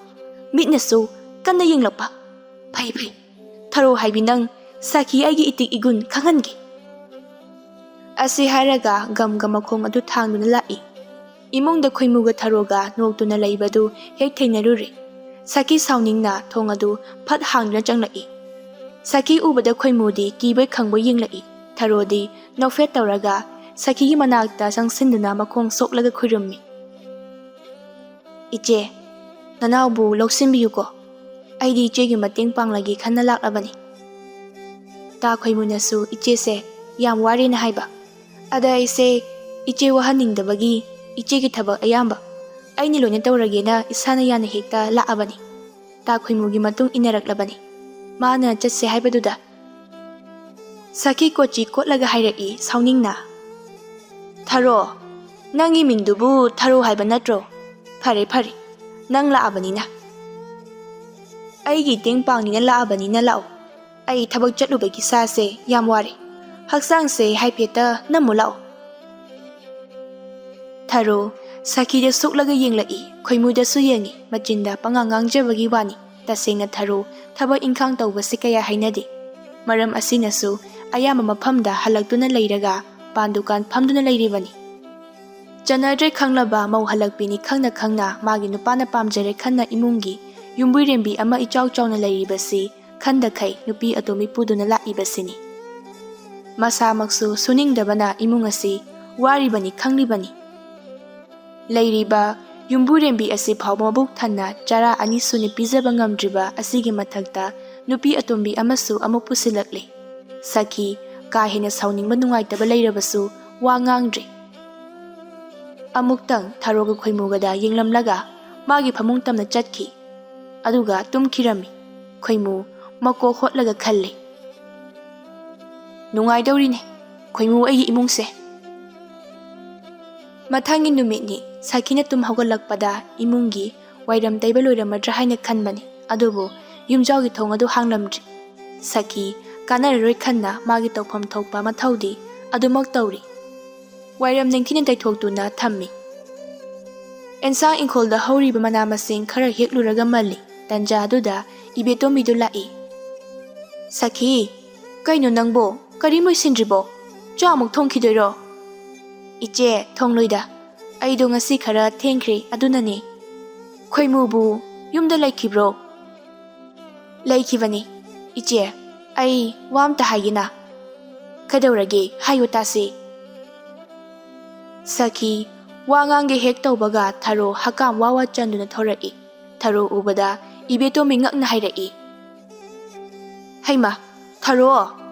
ꯃꯤꯠꯅꯁꯨ ꯀꯟꯅ ꯌꯦꯡꯂꯛꯄ꯫ ꯐꯩ, ꯐꯩ꯫ ꯊꯔꯣ ꯍꯥꯏꯕꯤ ꯅꯪ, ꯁꯥꯈꯤ ꯑꯩꯒꯤ ꯏꯇꯤꯛ ꯏꯒꯨꯟ ꯈꯪꯍꯟꯒꯦ꯫ ꯑꯁꯤ ꯍꯥꯏꯔꯒ ꯒꯝꯒ ꯃꯈꯣꯡ ꯑꯗꯨ ꯊꯥꯡꯗꯨꯅ ꯂꯥꯛꯏ꯫ ꯏꯃꯨꯡꯗ ꯈꯣꯏꯃꯨꯒ ꯊꯔꯣꯒ ꯅꯣꯛꯇꯨꯅ ꯂꯩꯕꯗꯨ ꯍꯦꯛ ꯊꯦꯡꯅꯔꯨꯔꯦ꯫ ꯁꯥꯈꯤ ꯁꯥꯎꯅꯤꯡꯅ ꯊꯣꯡ ꯑꯗꯨ ꯐꯠ ꯍꯥꯡꯗꯨꯅ ꯆꯪꯂꯛꯏ꯫ ꯁꯥꯈꯤ ꯎꯕꯗ ꯈꯣꯏꯃꯨꯗꯤ ꯀꯤꯕꯣꯏ ꯈꯪꯕꯣꯏ ꯌꯦꯡꯂꯛꯏ꯫ ꯊꯔꯣꯗꯤ ꯅꯣꯛꯐꯦꯠ ꯇꯧꯔꯒ ꯁꯥꯈꯤꯒꯤ ꯃꯅꯥꯛꯇ ꯆꯪꯁꯤꯟꯗꯨꯅ ꯃꯈꯣꯡ ꯁꯣꯛꯂꯒ ꯈꯨꯔꯨꯝꯃꯤ꯫ "ꯏꯆꯦ, ꯅꯅꯥꯎꯕꯨ ꯂꯧꯁꯤꯟꯕꯤꯌꯨꯀꯣ꯫ ꯑꯩꯗꯤ ꯏꯆꯦꯒꯤ ꯃꯇꯦꯡ ꯄꯥꯡꯂꯒꯦ ꯈꯟꯅ ꯂꯥꯛꯂꯕꯅꯤ꯫" ꯇꯥ ꯈꯣꯏꯃꯨꯅꯁꯨ ꯏꯆꯦꯁꯦ ꯌꯥꯝ ꯋꯥꯔꯦꯅ ꯍꯥꯏꯕ꯫ ꯑꯗ ꯑꯩꯁꯦ ꯏꯆꯦ ꯋꯥꯍꯟꯅꯤꯡꯗꯕꯒꯤ ꯏꯆꯦꯒꯤ ꯊꯕꯛ ꯑꯌꯥꯝꯕ ꯑꯩꯅ ꯂꯣꯏꯅ ꯇꯧꯔꯒꯦꯅ ꯏꯁꯥꯅ ꯌꯥꯅ ꯍꯦꯛꯇ ꯂꯥꯛꯑꯕꯅꯤ꯫ ꯇꯥ ꯈꯣꯏꯃꯨꯒꯤ ꯃꯇꯨꯡ ꯏꯟꯅꯔꯛꯂꯕꯅꯤ꯫ ꯃꯥꯅ ꯆꯠꯁꯦ ꯍꯥꯏꯕꯗꯨꯗ ꯁꯥꯈꯤ ꯀꯣꯆꯤ ꯀꯣꯠꯂꯒ ꯍꯥꯏꯔꯛꯏ ꯁꯥꯎꯅꯤꯡꯅ꯫ "ꯊꯔꯣ, ꯅꯪꯒꯤ ꯃꯤꯡꯗꯨꯕꯨ ꯊꯔꯣ ꯍꯥꯏꯕ ꯅꯠꯇ꯭ꯔꯣ? ꯐꯔꯦ, ꯐꯔꯦ, ꯅꯪ ꯂꯥꯛꯑꯕꯅꯤꯅ꯫ ꯑꯩꯒꯤ ꯇꯦꯡ ꯄꯥꯡꯅꯤꯅ ꯂꯥꯛꯑꯕꯅꯤꯅ ꯂꯥꯛꯑꯣ꯫ ꯑꯩ ꯊꯕꯛ ꯆꯠꯂꯨꯕꯒꯤ ꯁꯥꯁꯦ ꯌꯥꯝ ꯋꯥꯔꯦ꯫ ꯍꯛꯆꯥꯡꯁꯦ ꯍꯥꯏꯐꯦꯠꯇ ꯅꯝꯃꯨ ꯂꯥꯛꯑꯣ꯫" ꯊꯔꯣ, ꯁꯥꯈꯤꯗ ꯁꯣꯛꯂꯒ ꯌꯦꯡꯂꯛꯏ, ꯈꯣꯏꯃꯨꯗꯁꯨ ꯌꯦꯡꯉꯤ, ꯃꯆꯤꯟꯗ ꯄꯉꯥꯡ ꯉꯥꯡꯖꯕꯒꯤ ꯋꯥꯅꯤ꯫ ꯇꯁꯦꯡꯅ ꯊꯔꯣ ꯊꯕꯛ ꯏꯪꯈꯥꯡ ꯇꯧꯕꯁꯤ ꯀꯌꯥ ꯍꯩꯅꯗꯦ꯫ ꯃꯔꯝ ꯑꯁꯤꯅꯁꯨ ꯑꯌꯥꯝꯕ ꯃꯐꯝꯗ ꯍꯜꯂꯛꯇꯨꯅ ꯂꯩꯔꯒ ꯄꯥꯟ ꯗꯨꯀꯥꯟ ꯐꯝꯗꯨꯅ ꯂꯩꯔꯤꯕꯅꯤ꯫ ꯆꯟꯅꯗ꯭ꯔꯦ ꯈꯪꯂꯕ ꯃꯧ ꯍꯜꯂꯛꯄꯤꯅꯤ ꯈꯪꯅ ꯈꯪꯅ ꯃꯥꯒꯤ ꯅꯨꯄꯥꯅ ꯄꯥꯝꯖꯔꯦ ꯈꯟꯅ ꯏꯃꯨꯡꯒꯤ ꯌꯨꯝꯕꯨꯔꯦꯝꯕꯤ ꯑꯃ ꯏꯆꯥꯎ ꯆꯥꯎꯅ ꯂꯩꯔꯤꯕꯁꯤ ꯈꯟꯗꯈꯩ ꯅꯨꯄꯤ ꯑꯇꯣꯝꯕꯤ ꯄꯨꯗꯨꯅ ꯂꯥꯛꯏꯕꯁꯤꯅꯤ꯫ ꯃꯁꯥꯃꯛꯁꯨ ꯁꯨꯅꯤꯡꯗꯕꯅ ꯏꯃꯨꯡ ꯑꯁꯤ ꯋꯥꯔꯤꯕꯅꯤ ꯈꯪꯂꯤꯕꯅꯤ꯫ ꯂꯩꯔꯤꯕ ꯌꯨꯝꯕꯨꯔꯦꯝꯕꯤ ꯑꯁꯤ ꯐꯥꯎꯕ ꯃꯕꯨꯛ ꯊꯟꯅ ꯆꯔꯥ ꯑꯅꯤ ꯁꯨꯅ ꯄꯤꯖꯕ ꯉꯝꯗ꯭ꯔꯤꯕ ꯑꯁꯤꯒꯤ ꯃꯊꯛꯇ ꯅꯨꯄꯤ ꯑꯇꯣꯝꯕꯤ ꯑꯃꯁꯨ ꯑꯃꯨꯛ ꯄꯨꯁꯤꯜꯂꯛꯂꯦ꯫ ꯁꯈꯤ ꯀꯥ ꯍꯦꯟꯅ ꯁꯥꯎꯅꯤꯡꯕ ꯅꯨꯡꯉꯥꯏꯇꯕ ꯂꯩꯔꯕꯁꯨ ꯋꯥ ꯉꯥꯡꯗ꯭ꯔꯦ꯫ ꯑꯃꯨꯛꯇꯪ ꯊꯔꯣꯒ ꯈꯣꯏꯃꯨꯒꯗ ꯌꯦꯡꯂꯝꯂꯒ ꯃꯥꯒꯤ ꯐꯃꯨꯡ ꯇꯝꯅ ꯆꯠꯈꯤ꯫ ꯑꯗꯨꯒ ꯇꯨꯝꯈꯤꯔꯝꯃꯤ꯫ ꯈꯣꯏꯃꯨ ꯃꯀꯣꯛ ꯍꯣꯠꯂꯒ ꯈꯜꯂꯤ, "ꯅꯨꯡꯉꯥꯏꯗꯧꯔꯤꯅꯦ ꯈꯣꯏꯃꯨ ꯑꯩꯒꯤ ꯏꯃꯨꯡꯁꯦ"꯫ ꯃꯊꯪꯒꯤ ꯅꯨꯃꯤꯠꯅꯤ꯫ ꯁꯈꯤꯅ ꯇꯨꯝ ꯍꯧꯒꯠꯂꯛꯄꯗ ꯏꯃꯨꯡꯒꯤ ꯋꯥꯏꯔꯝ ꯇꯩꯕ ꯂꯣꯏꯔꯝꯃꯗ꯭ꯔꯥ ꯍꯥꯏꯅ ꯈꯟꯕꯅꯤ, ꯑꯗꯨꯕꯨ ꯌꯨꯝꯖꯥꯎꯒꯤ ꯊꯣꯡ ꯑꯗꯨ ꯍꯥꯡꯂꯝꯗ꯭ꯔꯤ꯫ ꯁꯈꯤ ꯀꯥꯟꯅꯔꯔꯣꯏ ꯈꯟꯅ ꯃꯥꯒꯤ ꯇꯧꯐꯝ ꯊꯣꯛꯄ ꯃꯊꯧꯗꯤ ꯑꯗꯨꯃꯛ ꯇꯧꯔꯤ꯫ ꯋꯥꯏꯔꯝ ꯅꯤꯡꯊꯤꯅ ꯇꯩꯊꯣꯛꯇꯨꯅ ꯊꯝꯃꯤ꯫ ꯑꯦꯟꯁꯥꯡ ꯏꯪꯈꯣꯜꯗ ꯍꯧꯔꯤꯕ ꯃꯅꯥ ꯃꯁꯤꯡ ꯈꯔ ꯍꯦꯛꯂꯨꯔꯒ ꯃꯜꯂꯤ꯫ ꯇꯟꯖꯥ ꯑꯗꯨꯗ ꯏꯕꯦꯇꯣꯝꯕꯤꯗꯨ ꯂꯥꯛꯏ꯫ "ꯁꯈꯤ, ꯀꯩꯅꯣ ꯅꯪꯕꯣ? ꯀꯔꯤꯝ ꯂꯣꯏꯁꯤꯟꯗ꯭ꯔꯤꯕꯣ? ꯆꯥꯛ ꯑꯃꯨꯛ ꯊꯣꯡꯈꯤꯗꯣꯏꯔꯣ?" "ꯏꯆꯦ, ꯊꯣꯡꯂꯣꯏꯗ꯫ ꯑꯩꯗꯣ ꯉꯁꯤ ꯈꯔ ꯊꯦꯡꯈ꯭ꯔꯦ, ꯑꯗꯨꯅꯅꯦ"꯫ "ꯈꯣꯏꯃꯨꯕꯨ ꯌꯨꯝꯗ ꯂꯩꯈꯤꯕ꯭ꯔꯣ?" "ꯂꯩꯈꯤꯕꯅꯤ꯫ ꯏꯆꯦ, ꯑꯩ ꯋꯥ ꯑꯝꯇ ꯍꯥꯏꯒꯦꯅ"꯫ "ꯀꯩꯗꯧꯔꯒꯦ? ꯍꯥꯏꯌꯨ ꯇꯥꯁꯤ"꯫ ꯁꯈꯤ ꯋꯥ ꯉꯥꯡꯒꯦ ꯍꯦꯛ ꯇꯧꯕꯒ ꯊꯔꯣ ꯍꯀꯥꯝ ꯋꯥ ꯋꯥ ꯆꯟꯗꯨꯅ ꯊꯣꯔꯛꯏ꯫ ꯊꯔꯣ ꯎꯕꯗ ꯏꯕꯦꯇꯣꯝꯕꯤ ꯉꯛꯅ ꯍꯥꯏꯔꯛꯏ, "ꯍꯩꯃ, ꯊꯔꯣ,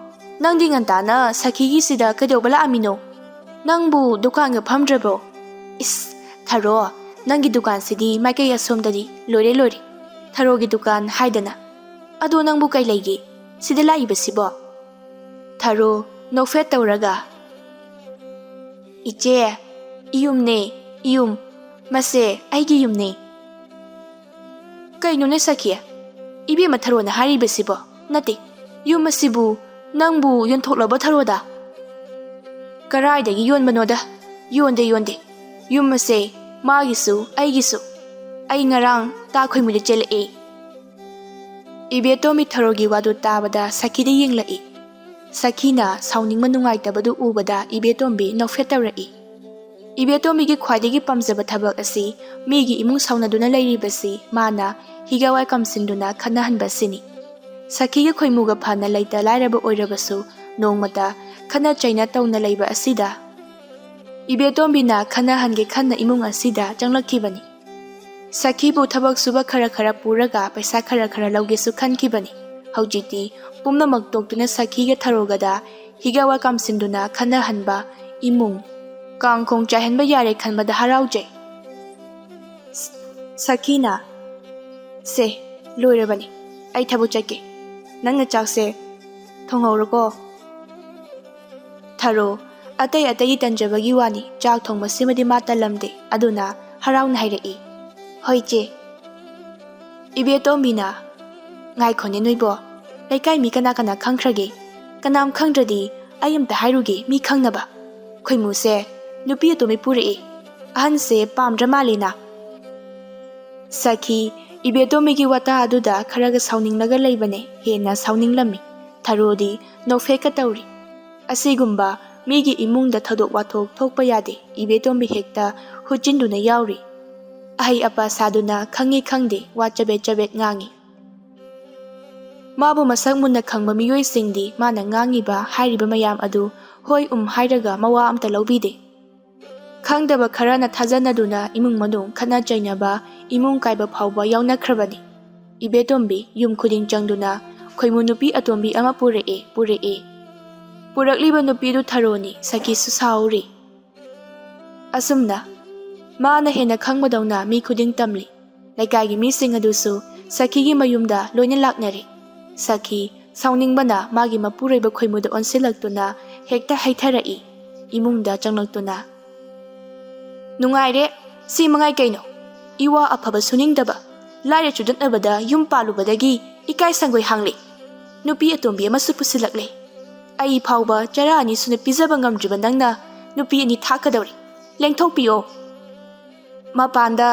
ꯅꯪꯗꯤ ꯉꯟꯇꯥꯅ ꯁꯈꯤꯒꯤꯁꯤꯗ ꯀꯩꯗꯧꯕ ꯂꯥꯛꯑꯝꯃꯤꯅꯣ? ꯅꯪꯕꯨ ꯗꯨꯀꯥꯟꯒ ꯐꯝꯗ꯭ꯔꯕꯣ? ꯏꯁ, ꯊꯔꯣ, ꯅꯪꯒꯤ ꯗꯨꯀꯥꯟꯁꯤꯗꯤ ꯃꯥꯏꯀꯩ ꯑꯁꯣꯝꯗꯗꯤ ꯂꯣꯏꯔꯦ ꯂꯣꯏꯔꯦ꯫ ꯊꯔꯣꯒꯤ ꯗꯨꯀꯥꯟ ꯍꯥꯏꯗꯅ꯫ ꯑꯗꯣ ꯅꯪꯕꯨ ꯀꯩ ꯂꯩꯒꯦ? ꯁꯤꯗ ꯂꯥꯛꯏꯕꯁꯤꯕꯣ?" ꯊꯔꯣ ꯅꯣꯛꯐꯦꯠ ꯇꯧꯔꯒ, "ꯏꯆꯦ, ꯏꯌꯨꯝꯅꯦ, ꯏꯌꯨꯝ꯫ ꯃꯁꯦ ꯑꯩꯒꯤ ꯌꯨꯝꯅꯦ"꯫ "ꯀꯩꯅꯣꯅꯦ ꯁꯈꯤ? ꯏꯕꯦꯝꯃ ꯊꯔꯣꯅ ꯍꯥꯏꯔꯤꯕꯁꯤꯕꯣ? ꯅꯠꯇꯦ, ꯌꯨꯝ ꯑꯁꯤꯕꯨ ꯅꯪꯕꯨ ꯌꯣꯟꯊꯣꯛꯂꯕ ꯊꯔꯣꯗ?" "ꯀꯔꯥꯏꯗꯒꯤ ꯌꯣꯟꯕꯅꯣꯗ? ꯌꯣꯟꯗꯦ, ꯌꯣꯟꯗꯦ꯫ ꯌꯨꯝ ꯑꯁꯦ ꯃꯥꯒꯤꯁꯨ ꯑꯩꯒꯤꯁꯨ꯫ ꯑꯩ ꯉꯔꯥꯡ ꯇꯥ ꯈꯣꯏꯃꯨꯗ ꯆꯦꯜꯂꯛꯑꯦ"꯫ ꯏꯕꯦꯇꯣꯝꯕꯤ ꯊꯔꯣꯒꯤ ꯋꯥꯗꯨ ꯇꯥꯕꯗ ꯁꯈꯤꯗ ꯌꯦꯡꯂꯛꯏ꯫ ꯁꯈꯤꯅ ꯁꯥꯎꯅꯤꯡꯕ ꯅꯨꯡꯉꯥꯏꯇꯕꯗꯨ ꯎꯕꯗ ꯏꯕꯦꯇꯣꯝꯕꯤ ꯅꯣꯛꯐꯦꯠ ꯇꯧꯔꯛꯏ꯫ ꯏꯕꯦꯇꯣꯝꯕꯤꯒꯤ ꯈ꯭ꯋꯥꯏꯗꯒꯤ ꯄꯥꯝꯖꯕ ꯊꯕꯛ ꯑꯁꯤ ꯃꯤꯒꯤ ꯏꯃꯨꯡ ꯁꯥꯎꯅꯗꯨꯅ ꯂꯩꯔꯤꯕꯁꯤ ꯃꯥꯅ ꯍꯤꯒ ꯋꯥꯏ ꯀꯝꯁꯤꯟꯗꯨꯅ ꯈꯠꯅꯍꯟꯕ ꯑꯁꯤꯅꯤ꯫ ꯁꯈꯤꯒ ꯈꯣꯏꯃꯨꯒ ꯐꯅ ꯂꯩꯇ ꯂꯥꯏꯔꯕ ꯑꯣꯏꯔꯕꯁꯨ ꯅꯣꯡꯃꯇ ꯈꯠꯅ ꯆꯩꯅ ꯇꯧꯅ ꯂꯩꯕ ꯑꯁꯤꯗ ꯏꯕꯦꯇꯣꯝꯕꯤꯅ ꯈꯟꯅꯍꯟꯒꯦ ꯈꯟꯅ ꯏꯃꯨꯡ ꯑꯁꯤꯗ ꯆꯪꯂꯛꯈꯤꯕꯅꯤ꯫ ꯁꯈꯤꯕꯨ ꯊꯕꯛ ꯁꯨꯕ ꯈꯔ ꯈꯔ ꯄꯨꯔꯒ ꯄꯩꯁꯥ ꯈꯔ ꯈꯔ ꯂꯧꯒꯦꯁꯨ ꯈꯟꯈꯤꯕꯅꯤ꯫ ꯍꯧꯖꯤꯛꯇꯤ ꯄꯨꯝꯅꯃꯛ ꯇꯣꯛꯇꯨꯅ ꯁꯈꯤꯒ ꯊꯔꯣꯒꯗ ꯍꯤꯒꯥꯋꯥ ꯀꯥꯝꯁꯤꯟꯗꯨꯅ ꯈꯟꯅꯍꯟꯕ ꯏꯃꯨꯡ ꯀꯥꯡꯈꯣꯡ ꯆꯥꯏꯍꯟꯕ ꯌꯥꯔꯦ ꯈꯟꯕꯗ ꯍꯔꯥꯎꯖꯩ꯫ ꯁ-, ꯁꯈꯤꯅ, "ꯁꯦ, ꯂꯣꯏꯔꯕꯅꯤ꯫ ꯑꯩ ꯊꯕꯛ ꯆꯠꯀꯦ꯫ ꯅꯪꯅ ꯆꯥꯛꯁꯦ ꯊꯣꯡꯍꯧꯔꯣꯀꯣ꯫" ꯊꯔꯣ, ꯑꯇꯩ ꯑꯇꯩꯒꯤ ꯇꯟꯖꯕꯒꯤ ꯋꯥꯅꯤ, ꯆꯥꯛ ꯊꯣꯡꯕꯁꯤꯃꯗꯤ ꯃꯥ ꯇꯜꯂꯝꯗꯦ꯫ ꯑꯗꯨꯅ ꯍꯔꯥꯎꯅ ꯍꯥꯏꯔꯛꯏ, "ꯍꯣꯏ, ꯆꯦ꯫" ꯏꯕꯦꯇꯣꯝꯕꯤꯅ, "ꯉꯥꯏꯈꯣꯅꯦ ꯅꯣꯏꯕꯣ, ꯂꯩꯀꯥꯏ ꯃꯤ ꯀꯅꯥ ꯀꯅꯥ ꯈꯪꯈ꯭ꯔꯒꯦ? ꯀꯅꯥꯝ ꯈꯪꯗ꯭ꯔꯗꯤ ꯑꯩ ꯑꯝꯇ ꯍꯥꯏꯔꯨꯒꯦ, ꯃꯤ ꯈꯪꯅꯕ꯫ ꯈꯣꯏꯃꯨꯁꯦ ꯅꯨꯄꯤ ꯑꯇꯣꯝꯕꯤ ꯄꯨꯔꯛꯑꯦ꯫ ꯑꯍꯟꯁꯦ ꯄꯥꯝꯗ꯭ꯔ ꯃꯥꯜꯂꯦꯅ꯫" ꯁꯈꯤ, ꯏꯕꯦꯇꯣꯝꯕꯤꯒꯤ ꯋꯥꯇꯥ ꯑꯗꯨꯗ ꯈꯔꯒ ꯁꯥꯎꯅꯤꯡꯂꯒ ꯂꯩꯕꯅꯦ, ꯍꯦꯟꯅ ꯁꯥꯎꯅꯤꯡꯂꯝꯃꯤ꯫ ꯊꯔꯣꯗꯤ ꯅꯣꯛꯐꯦꯠꯀ ꯇꯧꯔꯤ꯫ ꯑꯁꯤꯒꯨꯝꯕ ꯃꯤꯒꯤ ꯏꯃꯨꯡꯗ ꯊꯧꯗꯣꯛ ꯋꯥꯊꯣꯛ ꯊꯣꯛꯄ ꯌꯥꯗꯦ, ꯏꯕꯦꯇꯣꯝꯕꯤ ꯍꯦꯛꯇ ꯍꯨꯠꯆꯤꯟꯗꯨꯅ ꯌꯥꯎꯔꯤ꯫ ꯑꯍꯩ ꯑꯄꯥ ꯁꯥꯗꯨꯅ ꯈꯪꯉꯤ ꯈꯪꯗꯦ ꯋꯥ ꯆꯕꯦꯠ ꯆꯕꯦꯠ ꯉꯥꯡꯉꯤ꯫ ꯃꯥꯕꯨ ꯃꯁꯛ ꯃꯨꯟꯅ ꯈꯪꯕ ꯃꯤꯑꯣꯏꯁꯤꯡꯗꯤ ꯃꯥꯅ ꯉꯥꯡꯉꯤꯕ ꯍꯥꯏꯔꯤꯕ ꯃꯌꯥꯝ ꯑꯗꯨ ꯍꯣꯏ ꯎꯝ ꯍꯥꯏꯔꯒ ꯃꯋꯥ ꯑꯝꯇ ꯂꯧꯕꯤꯗꯦ꯫ ꯈꯪꯗꯕ ꯈꯔꯅ ꯊꯥꯖꯅꯗꯨꯅ ꯏꯃꯨꯡ ꯃꯅꯨꯡ ꯈꯠꯅ ꯆꯩꯅꯕ, ꯏꯃꯨꯡ ꯀꯥꯏꯕ ꯐꯥꯎꯕ ꯌꯥꯎꯅꯈ꯭ꯔꯕꯅꯤ꯫ ꯏꯕꯦꯇꯣꯝꯕꯤ ꯌꯨꯝ ꯈꯨꯗꯤꯡ ꯆꯪꯗꯨꯅ ꯈꯣꯏꯃꯨ ꯅꯨꯄꯤ ꯑꯇꯣꯝꯕꯤ ꯑꯃ ꯄꯨꯔꯛꯑꯦ, ꯄꯨꯔꯛꯑꯦ꯫ ꯄꯨꯔꯛꯂꯤꯕ ꯅꯨꯄꯤꯗꯨ ꯊꯔꯣꯅꯤ, ꯁꯈꯤꯁꯨ ꯁꯥꯎꯔꯤ꯫ ꯑꯁꯨꯝꯅ ꯃꯥꯅ ꯍꯦꯟꯅ ꯈꯪꯕꯗꯧꯅ ꯃꯤ ꯈꯨꯗꯤꯡ ꯇꯝꯂꯤ꯫ ꯂꯩꯀꯥꯏꯒꯤ ꯃꯤꯁꯤꯡ ꯑꯗꯨꯁꯨ ꯁꯈꯤꯒꯤ ꯃꯌꯨꯝꯗ ꯂꯣꯏꯅ ꯂꯥꯛꯅꯔꯦ꯫ ꯁꯈꯤ ꯁꯥꯎꯅꯤꯡꯕꯅ ꯃꯥꯒꯤ ꯃꯄꯨꯔꯣꯏꯕ ꯈꯣꯏꯃꯨꯗ ꯑꯣꯟꯁꯤꯜꯂꯛꯇꯨꯅ ꯍꯦꯛꯇ ꯍꯩꯊꯔꯛꯏ꯫ ꯏꯃꯨꯡꯗ ꯆꯪꯂꯛꯇꯨꯅ, "ꯅꯨꯡꯉꯥꯏꯔꯦ, ꯁꯤ ꯃꯉꯥꯏ ꯀꯩꯅꯣ? ꯏꯋꯥ ꯑꯐꯕ ꯁꯨꯅꯤꯡꯗꯕ, ꯂꯥꯏꯔ ꯆꯨꯗꯠꯅꯕꯗ ꯌꯨꯝ ꯄꯥꯜꯂꯨꯕꯗꯒꯤ ꯏꯀꯥꯏ ꯁꯪꯒꯣꯏ ꯍꯥꯡꯂꯦ꯫ ꯅꯨꯄꯤ ꯑꯇꯣꯝꯕꯤ ꯑꯃꯁꯨ ꯄꯨꯁꯤꯜꯂꯛꯂꯦ꯫ ꯑꯩ ꯐꯥꯎꯕ ꯆꯔꯥ ꯑꯅꯤ ꯁꯨꯅ ꯄꯤꯖꯕ ꯉꯝꯗ꯭ꯔꯤꯕ ꯅꯪꯅ ꯅꯨꯄꯤ ꯑꯅꯤ ꯊꯥꯛꯀꯗꯧꯔꯦ꯫ ꯂꯦꯡꯊꯣꯛꯄꯤꯌꯣ꯫" ꯃꯄꯥꯟꯗ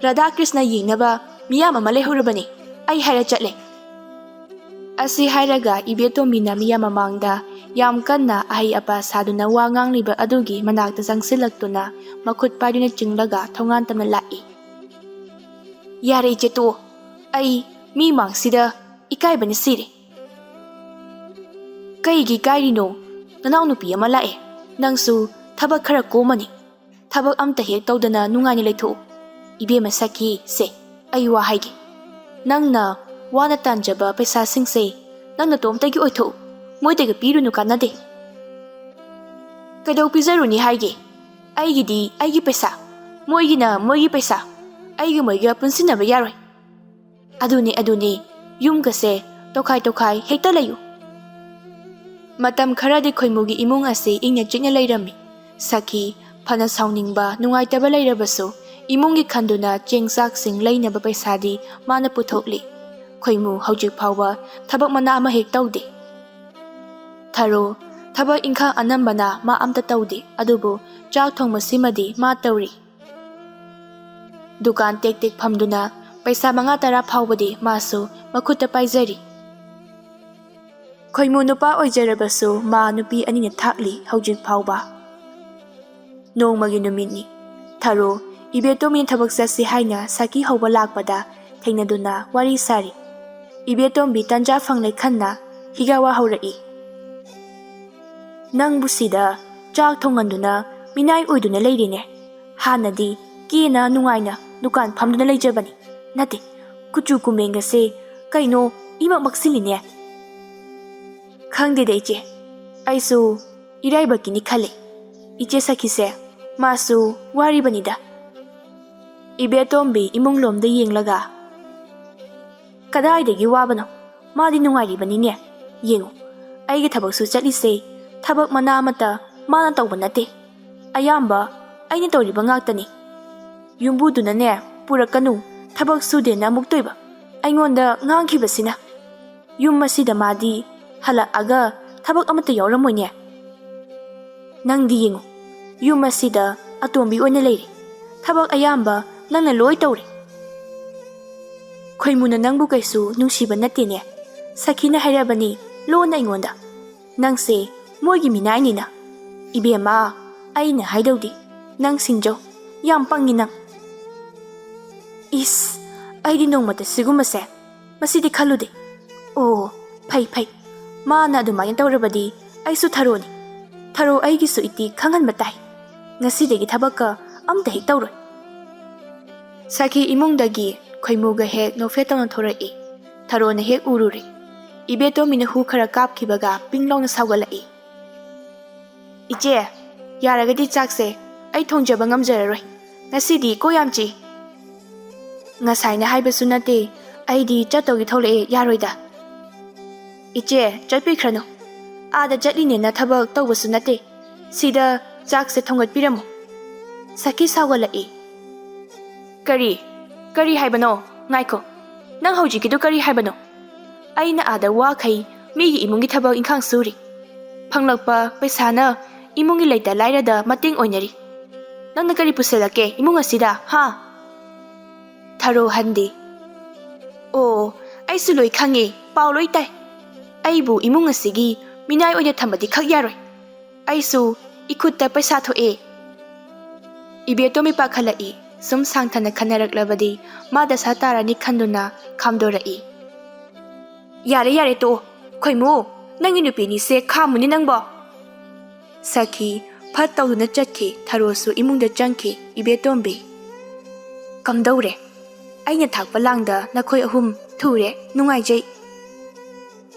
ꯔꯥꯙꯥ ꯀ꯭ꯔꯤꯁꯅ ꯌꯦꯡꯅꯕ ꯃꯤꯌꯥꯝ ꯑꯃ ꯂꯩꯍꯧꯔꯕꯅꯤ꯫ ꯑꯩ ꯍꯥꯏꯔ ꯆꯠꯂꯦ꯫ ꯑꯁꯤ ꯍꯥꯏꯔꯒ ꯏꯕꯦꯇꯣꯝꯕꯤꯅ ꯃꯤꯌꯥꯝ ꯃꯃꯥꯡꯗ ꯌꯥꯝ ꯀꯟꯅ ꯑꯍꯩ ꯑꯄꯥ ꯁꯥꯗꯨꯅ ꯋꯥ ꯉꯥꯡꯂꯤꯕ ꯑꯗꯨꯒꯤ ꯃꯅꯥꯛꯇ ꯆꯪꯁꯤꯜꯂꯛꯇꯨꯅ ꯃꯈꯨꯠ ꯄꯥꯏꯗꯨꯅ ꯆꯤꯡꯂꯒ ꯊꯣꯡꯒꯥꯟ ꯇꯝꯅ ꯂꯥꯛꯏ꯫ "ꯌꯥꯔꯦ ꯏꯆꯦ, ꯇꯣꯛꯑꯣ꯫ ꯑꯩ ꯃꯤ ꯃꯥꯡꯁꯤꯗ ꯏꯀꯥꯏꯕꯅ ꯁꯤꯔꯦ꯫" "ꯀꯩꯒꯤ ꯏꯀꯥꯏꯔꯤꯅꯣ? ꯅꯅꯥꯎꯅꯨꯄꯤ ꯑꯃ ꯂꯥꯛꯑꯦ꯫ ꯅꯪꯁꯨ ꯊꯕꯛ ꯈꯔ ꯀꯣꯝꯃꯅꯤ꯫ ꯊꯕꯛ ꯑꯝꯇ ꯍꯦꯛ ꯇꯧꯗꯅ ꯅꯨꯡꯉꯥꯏꯅ ꯂꯩꯊꯣꯛꯎ꯫ ꯏꯕꯦꯝꯃ ꯁꯈꯤ, ꯁꯦ, ꯑꯩ ꯋꯥ ꯍꯥꯏꯒꯦ꯫ ꯅꯪꯅ ꯋꯥꯅ ꯇꯥꯟꯖꯕ ꯄꯩꯁꯥꯁꯤꯡꯁꯦ ꯅꯪ ꯅꯇꯣꯝꯇꯒꯤ ꯑꯣꯏꯊꯣꯛꯎ꯫ ꯃꯣꯏꯗꯒ ꯄꯤꯔꯨꯅꯨ, ꯀꯥꯟꯅꯗꯦ꯫ ꯀꯩꯗꯧ ꯄꯤꯖꯔꯨꯅꯤ ꯍꯥꯏꯒꯦ? ꯑꯩꯒꯤꯗꯤ ꯑꯩꯒꯤ ꯄꯩꯁꯥ, ꯃꯣꯏꯒꯤꯅ ꯃꯣꯏꯒꯤ ꯄꯩꯁꯥ, ꯑꯩꯒ ꯃꯣꯏꯒ ꯄꯨꯟꯁꯤꯟꯅꯕ ꯌꯥꯔꯣꯏ꯫ ꯑꯗꯨꯅꯦ, ꯑꯗꯨꯅꯦ, ꯌꯨꯝꯒꯁꯦ ꯇꯣꯈꯥꯏ ꯇꯣꯈꯥꯏ ꯍꯦꯛꯇ ꯂꯩꯌꯨ꯫ ꯃꯇꯝ ꯈꯔꯗꯤ ꯈꯣꯏꯃꯨꯒꯤ ꯏꯃꯨꯡ ꯑꯁꯤ ꯏꯪꯅ ꯆꯤꯛꯅ ꯂꯩꯔꯝꯃꯤ꯫ ꯁꯈꯤ ꯐꯅ ꯁꯥꯎꯅꯤꯡꯕ, ꯅꯨꯡꯉꯥꯏꯇꯕ ꯂꯩꯔꯕꯁꯨ, ꯏꯃꯨꯡꯒꯤ ꯈꯟꯗꯨꯅ ꯆꯦꯡ ꯆꯥꯛꯁꯤꯡ ꯂꯩꯅꯕ ꯄꯩꯁꯥꯗꯤ ꯃꯥꯅ ꯄꯨꯊꯣꯛꯂꯤ꯫ ꯈꯣꯏꯃꯨ ꯍꯧꯖꯤꯛ ꯐꯥꯎꯕ ꯊꯕꯛ ꯃꯅꯥ ꯑꯃ ꯍꯦꯛ ꯇꯧꯗꯦ꯫ ꯊꯔꯣ, ꯊꯕꯛ ꯏꯪꯈꯥꯡ ꯑꯅꯝꯕꯅ ꯃꯥ ꯑꯝꯇ ꯇꯧꯗꯦ, ꯑꯗꯨꯕꯨ ꯆꯥꯛ ꯊꯣꯡꯕꯁꯤꯃꯗꯤ ꯃꯥ ꯇꯧꯔꯤ꯫ ꯗꯨꯀꯥꯟ ꯇꯦꯛ ꯇꯦꯛ ꯐꯝꯗꯨꯅ ꯄꯩꯁꯥ ꯃꯉꯥ ꯇꯔꯥ ꯐꯥꯎꯕꯗꯤ ꯃꯥꯁꯨ ꯃꯈꯨꯠꯇ ꯄꯥꯏꯖꯔꯤ꯫ ꯈꯣꯏꯃꯨ ꯅꯨꯄꯥ ꯑꯣꯏꯖꯔꯕꯁꯨ ꯃꯥ ꯅꯨꯄꯤ ꯑꯅꯤꯅ ꯊꯥꯛꯂꯤ ꯍꯧꯖꯤꯛ ꯐꯥꯎꯕ꯫ ꯅꯣꯡꯃꯒꯤ ꯅꯨꯃꯤꯠꯅꯤ꯫ ꯊꯔꯣ, ꯏꯕꯦꯇꯣꯝꯕꯤꯅ ꯊꯕꯛ ꯆꯠꯁꯤ ꯍꯥꯏꯅ ꯁꯈꯤ ꯍꯧꯕ ꯂꯥꯛꯄꯗ ꯊꯦꯡꯅꯗꯨꯅ ꯋꯥꯔꯤ ꯁꯥꯔꯤ꯫ ꯏꯕꯦꯇꯣꯝꯕꯤ ꯇꯟꯖꯥ ꯐꯪꯂꯦ ꯈꯟꯅ ꯍꯤꯒꯥꯋꯥ ꯍꯧꯔꯛꯏ꯫ "ꯅꯪꯕꯨ ꯁꯤꯗ ꯆꯥꯛ ꯊꯣꯡꯍꯟꯗꯨꯅ ꯃꯤꯅꯥꯏ ꯑꯣꯏꯗꯨꯅ ꯂꯩꯔꯤꯅꯦ꯫ ꯍꯥꯟꯅꯗꯤ ꯀꯦꯅ ꯅꯨꯡꯉꯥꯏꯅ ꯗꯨꯀꯥꯟ ꯐꯝꯗꯨꯅ ꯂꯩꯖꯕꯅꯤ꯫ ꯅꯠꯇꯦ, ꯀꯨꯆꯨ ꯀꯨꯃꯦꯟꯒꯁꯦ ꯀꯩꯅꯣ ꯏꯃꯛ ꯃꯛꯁꯤꯜꯂꯤꯅꯦ꯫" "ꯈꯪꯗꯦꯗ ꯏꯆꯦ, ꯑꯩꯁꯨ ꯏꯔꯥꯏꯕꯛꯀꯤꯅꯤ ꯈꯜꯂꯦ꯫ ꯏꯆꯦ ꯁꯈꯤꯁꯦ ꯃꯥꯁꯨ ꯋꯥꯔꯤꯕꯅꯤꯗ꯫" ꯏꯕꯦꯇꯣꯝꯕꯤ ꯏꯃꯨꯡ ꯂꯣꯝꯗ ꯌꯦꯡꯂꯒ, "ꯀꯗꯥꯏꯗꯒꯤ ꯋꯥꯕꯅꯣ? ꯃꯥꯗꯤ ꯅꯨꯡꯉꯥꯏꯔꯤꯕꯅꯤꯅꯦ꯫ ꯌꯦꯡꯉꯨ, ꯑꯩꯒꯤ ꯊꯕꯛꯁꯨ ꯆꯠꯂꯤꯁꯦ ꯊꯕꯛ ꯃꯅꯥ ꯑꯃꯠꯇ ꯃꯥꯅ ꯇꯧꯕ ꯅꯠꯇꯦ꯫ ꯑꯌꯥꯝꯕ ꯑꯩꯅ ꯇꯧꯔꯤꯕ ꯉꯥꯛꯇꯅꯤ꯫ ꯌꯨꯝꯕꯨꯗꯨꯅꯅꯦ, ꯄꯨꯔꯛꯀꯅꯨ, ꯊꯕꯛ ꯁꯨꯗꯦꯅ ꯑꯃꯨꯛ ꯇꯣꯏꯕ꯫ ꯑꯩꯉꯣꯟꯗ ꯉꯥꯡꯈꯤꯕꯁꯤꯅ꯫ ꯌꯨꯝ ꯑꯁꯤꯗ ꯃꯥꯗꯤ ꯍꯜꯂꯛꯑꯒ ꯊꯕꯛ ꯑꯃꯠꯇ ꯌꯥꯎꯔꯝꯃꯣꯏꯅꯦ꯫ ꯅꯪꯗꯤ ꯌꯦꯡꯉꯨ, ꯌꯨꯝ ꯑꯁꯤꯗ ꯑꯇꯣꯝꯕꯤ ꯑꯣꯏꯅ ꯂꯩꯔꯦ꯫ ꯊꯕꯛ ꯑꯌꯥꯝꯕ ꯅꯪꯅ ꯂꯣꯏ ꯇꯧꯔꯦ꯫ ꯈꯣꯏꯃꯨꯅ ꯅꯪꯕꯨ ꯀꯩꯁꯨ ꯅꯨꯡꯁꯤꯕ ꯅꯠꯇꯦꯅꯦ꯫ ꯁꯈꯤꯅ ꯍꯥꯏꯔꯕꯅꯤ ꯂꯣꯟꯅ ꯑꯩꯉꯣꯟꯗ꯫ ꯅꯪꯁꯦ ꯃꯣꯏꯒꯤ ꯃꯤꯅꯥꯏꯅꯤꯅ꯫" "ꯏꯕꯦꯝꯃ, ꯑꯩꯅ ꯍꯥꯏꯗꯧꯗꯤ꯫ ꯅꯪ ꯁꯤꯡꯖꯧ꯫ ꯌꯥꯝ ꯄꯪꯉꯤ ꯅꯪ꯫" "ꯏꯁ, ꯑꯩꯗꯤ ꯅꯣꯡꯃꯇ ꯁꯤꯒꯨꯝꯕꯁꯦ ꯃꯁꯤꯗꯤ ꯈꯜꯂꯨꯗꯦ꯫ ꯑꯣ, ꯐꯩ, ꯐꯩ꯫ ꯃꯥꯅ ꯑꯗꯨꯃꯥꯏꯅ ꯇꯧꯔꯕꯗꯤ ꯑꯩꯁꯨ ꯊꯔꯣꯅꯤ꯫ ꯊꯔꯣ ꯑꯩꯒꯤꯁꯨ ꯏꯇꯤ ꯈꯪꯍꯟꯕ ꯇꯥꯏ꯫ ꯉꯁꯤꯗꯒꯤ ꯊꯕꯛꯀ ꯑꯝꯇ ꯍꯦꯛ ꯇꯧꯔꯣꯏ꯫ ꯁꯈꯤ ꯏꯃꯨꯡꯗꯒꯤ ꯈꯣꯏꯃꯨꯒ ꯍꯦꯛ ꯅꯣꯛꯐꯦꯠ ꯇꯧꯅ ꯊꯣꯔꯛꯏ꯫ ꯊꯔꯣꯅ ꯍꯦꯛ ꯎꯔꯨꯔꯦ꯫ ꯏꯕꯦꯇꯣꯝꯕꯤꯅ ꯍꯨ ꯈꯔ ꯀꯥꯞꯈꯤꯕꯒ ꯄꯤꯡ ꯂꯥꯎꯅ ꯁꯥꯎꯒꯠꯂꯛꯏ꯫ "ꯏꯆꯦ, ꯌꯥꯔꯒꯗꯤ ꯆꯥꯛꯁꯦ ꯑꯩ ꯊꯣꯡꯖꯕ ꯉꯝꯖꯔꯔꯣꯏ꯫ ꯉꯁꯤꯗꯤ ꯀꯣ ꯌꯥꯝ ꯆꯤ꯫ ꯉꯁꯥꯏꯅ ꯍꯥꯏꯕꯁꯨ ꯅꯠꯇꯦ, ꯑꯩꯗꯤ ꯆꯠꯇꯧꯒꯤ ꯊꯣꯛꯂꯛꯑꯦ, ꯌꯥꯔꯣꯏꯗ꯫" "ꯏꯆꯦ, ꯆꯠꯄꯤꯈ꯭ꯔꯅꯨ꯫ ꯑꯥꯗ ꯆꯠꯂꯤꯅꯦꯅ ꯊꯕꯛ ꯇꯧꯕꯁꯨ ꯅꯠꯇꯦ꯫ ꯁꯤꯗ ꯆꯥꯛꯁꯦ ꯊꯣꯡꯒꯠꯄꯤꯔꯝꯃꯨ꯫" ꯁꯈꯤ ꯁꯥꯎꯒꯠꯂꯛꯏ꯫ "ꯀꯔꯤ? ꯀꯔꯤ ꯍꯥꯏꯕꯅꯣ? ꯉꯥꯏꯈꯣ꯫ ꯅꯪ ꯍꯧꯖꯤꯛꯀꯤꯗꯨ ꯀꯔꯤ ꯍꯥꯏꯕꯅꯣ? ꯑꯩꯅ ꯑꯥꯗ ꯋꯥꯈꯩ ꯃꯤꯒꯤ ꯏꯃꯨꯡꯒꯤ ꯊꯕꯛ ꯏꯪꯈꯥꯡ ꯁꯨꯔꯤ꯫ ꯐꯪꯂꯛꯄ ꯄꯩꯁꯥꯅ ꯏꯃꯨꯡꯒꯤ ꯂꯩꯇ ꯂꯥꯏꯔꯗ ꯃꯇꯦꯡ ꯑꯣꯏꯅꯔꯤ꯫ ꯅꯪꯅ ꯀꯔꯤ ꯄꯨꯁꯤꯜꯂꯛꯀꯦ ꯏꯃꯨꯡ ꯑꯁꯤꯗ, ꯍꯥ?" ꯊꯔꯣ ꯍꯟꯗꯦ꯫ "ꯑꯣ, ꯑꯩꯁꯨ ꯂꯣꯏ ꯈꯪꯉꯦ, ꯄꯥꯎ ꯂꯣꯏ ꯇꯥꯏ꯫ ꯑꯩꯕꯨ ꯏꯃꯨꯡ ꯑꯁꯤꯒꯤ ꯃꯤꯅꯥꯏ ꯑꯣꯏꯅ ꯊꯝꯕꯗꯤ ꯈꯛ ꯌꯥꯔꯣꯏ꯫ ꯑꯩꯁꯨ ꯏꯈꯨꯠꯇ ꯄꯩꯁꯥ ꯊꯣꯛꯑꯦ꯫" ꯏꯕꯦꯇꯣꯝꯕꯤ ꯄꯥꯈꯠꯂꯛꯏ꯫ ꯁꯨꯝ ꯁꯥꯡꯊꯅ ꯈꯟꯅꯔꯛꯂꯕꯗꯤ ꯃꯥ ꯗꯁꯥ ꯇꯥꯔꯅꯤ ꯈꯟꯗꯨꯅ ꯈꯥꯝꯗꯣꯔꯛꯏ꯫ "ꯌꯥꯔꯦ, ꯌꯥꯔꯦ, ꯇꯣꯛꯑꯣ꯫ ꯈꯣꯏꯃꯨ, ꯅꯪꯒꯤ ꯅꯨꯄꯤꯅꯤꯁꯦ ꯈꯥꯝꯃꯨꯅꯤ ꯅꯪꯕꯣ꯫" ꯁꯈꯤ ꯐꯠ ꯇꯧꯗꯨꯅ ꯆꯠꯈꯤ꯫ ꯊꯔꯣꯁꯨ ꯏꯃꯨꯡꯗ ꯆꯪꯈꯤ꯫ "ꯏꯕꯦꯇꯣꯝꯕꯤ꯫" "ꯀꯝꯗꯧꯔꯦ? ꯑꯩꯅ ꯊꯥꯛꯄ ꯂꯥꯡꯗ ꯅꯈꯣꯏ ꯑꯍꯨꯝ ꯊꯨꯔꯦ, ꯅꯨꯡꯉꯥꯏꯖꯩ꯫"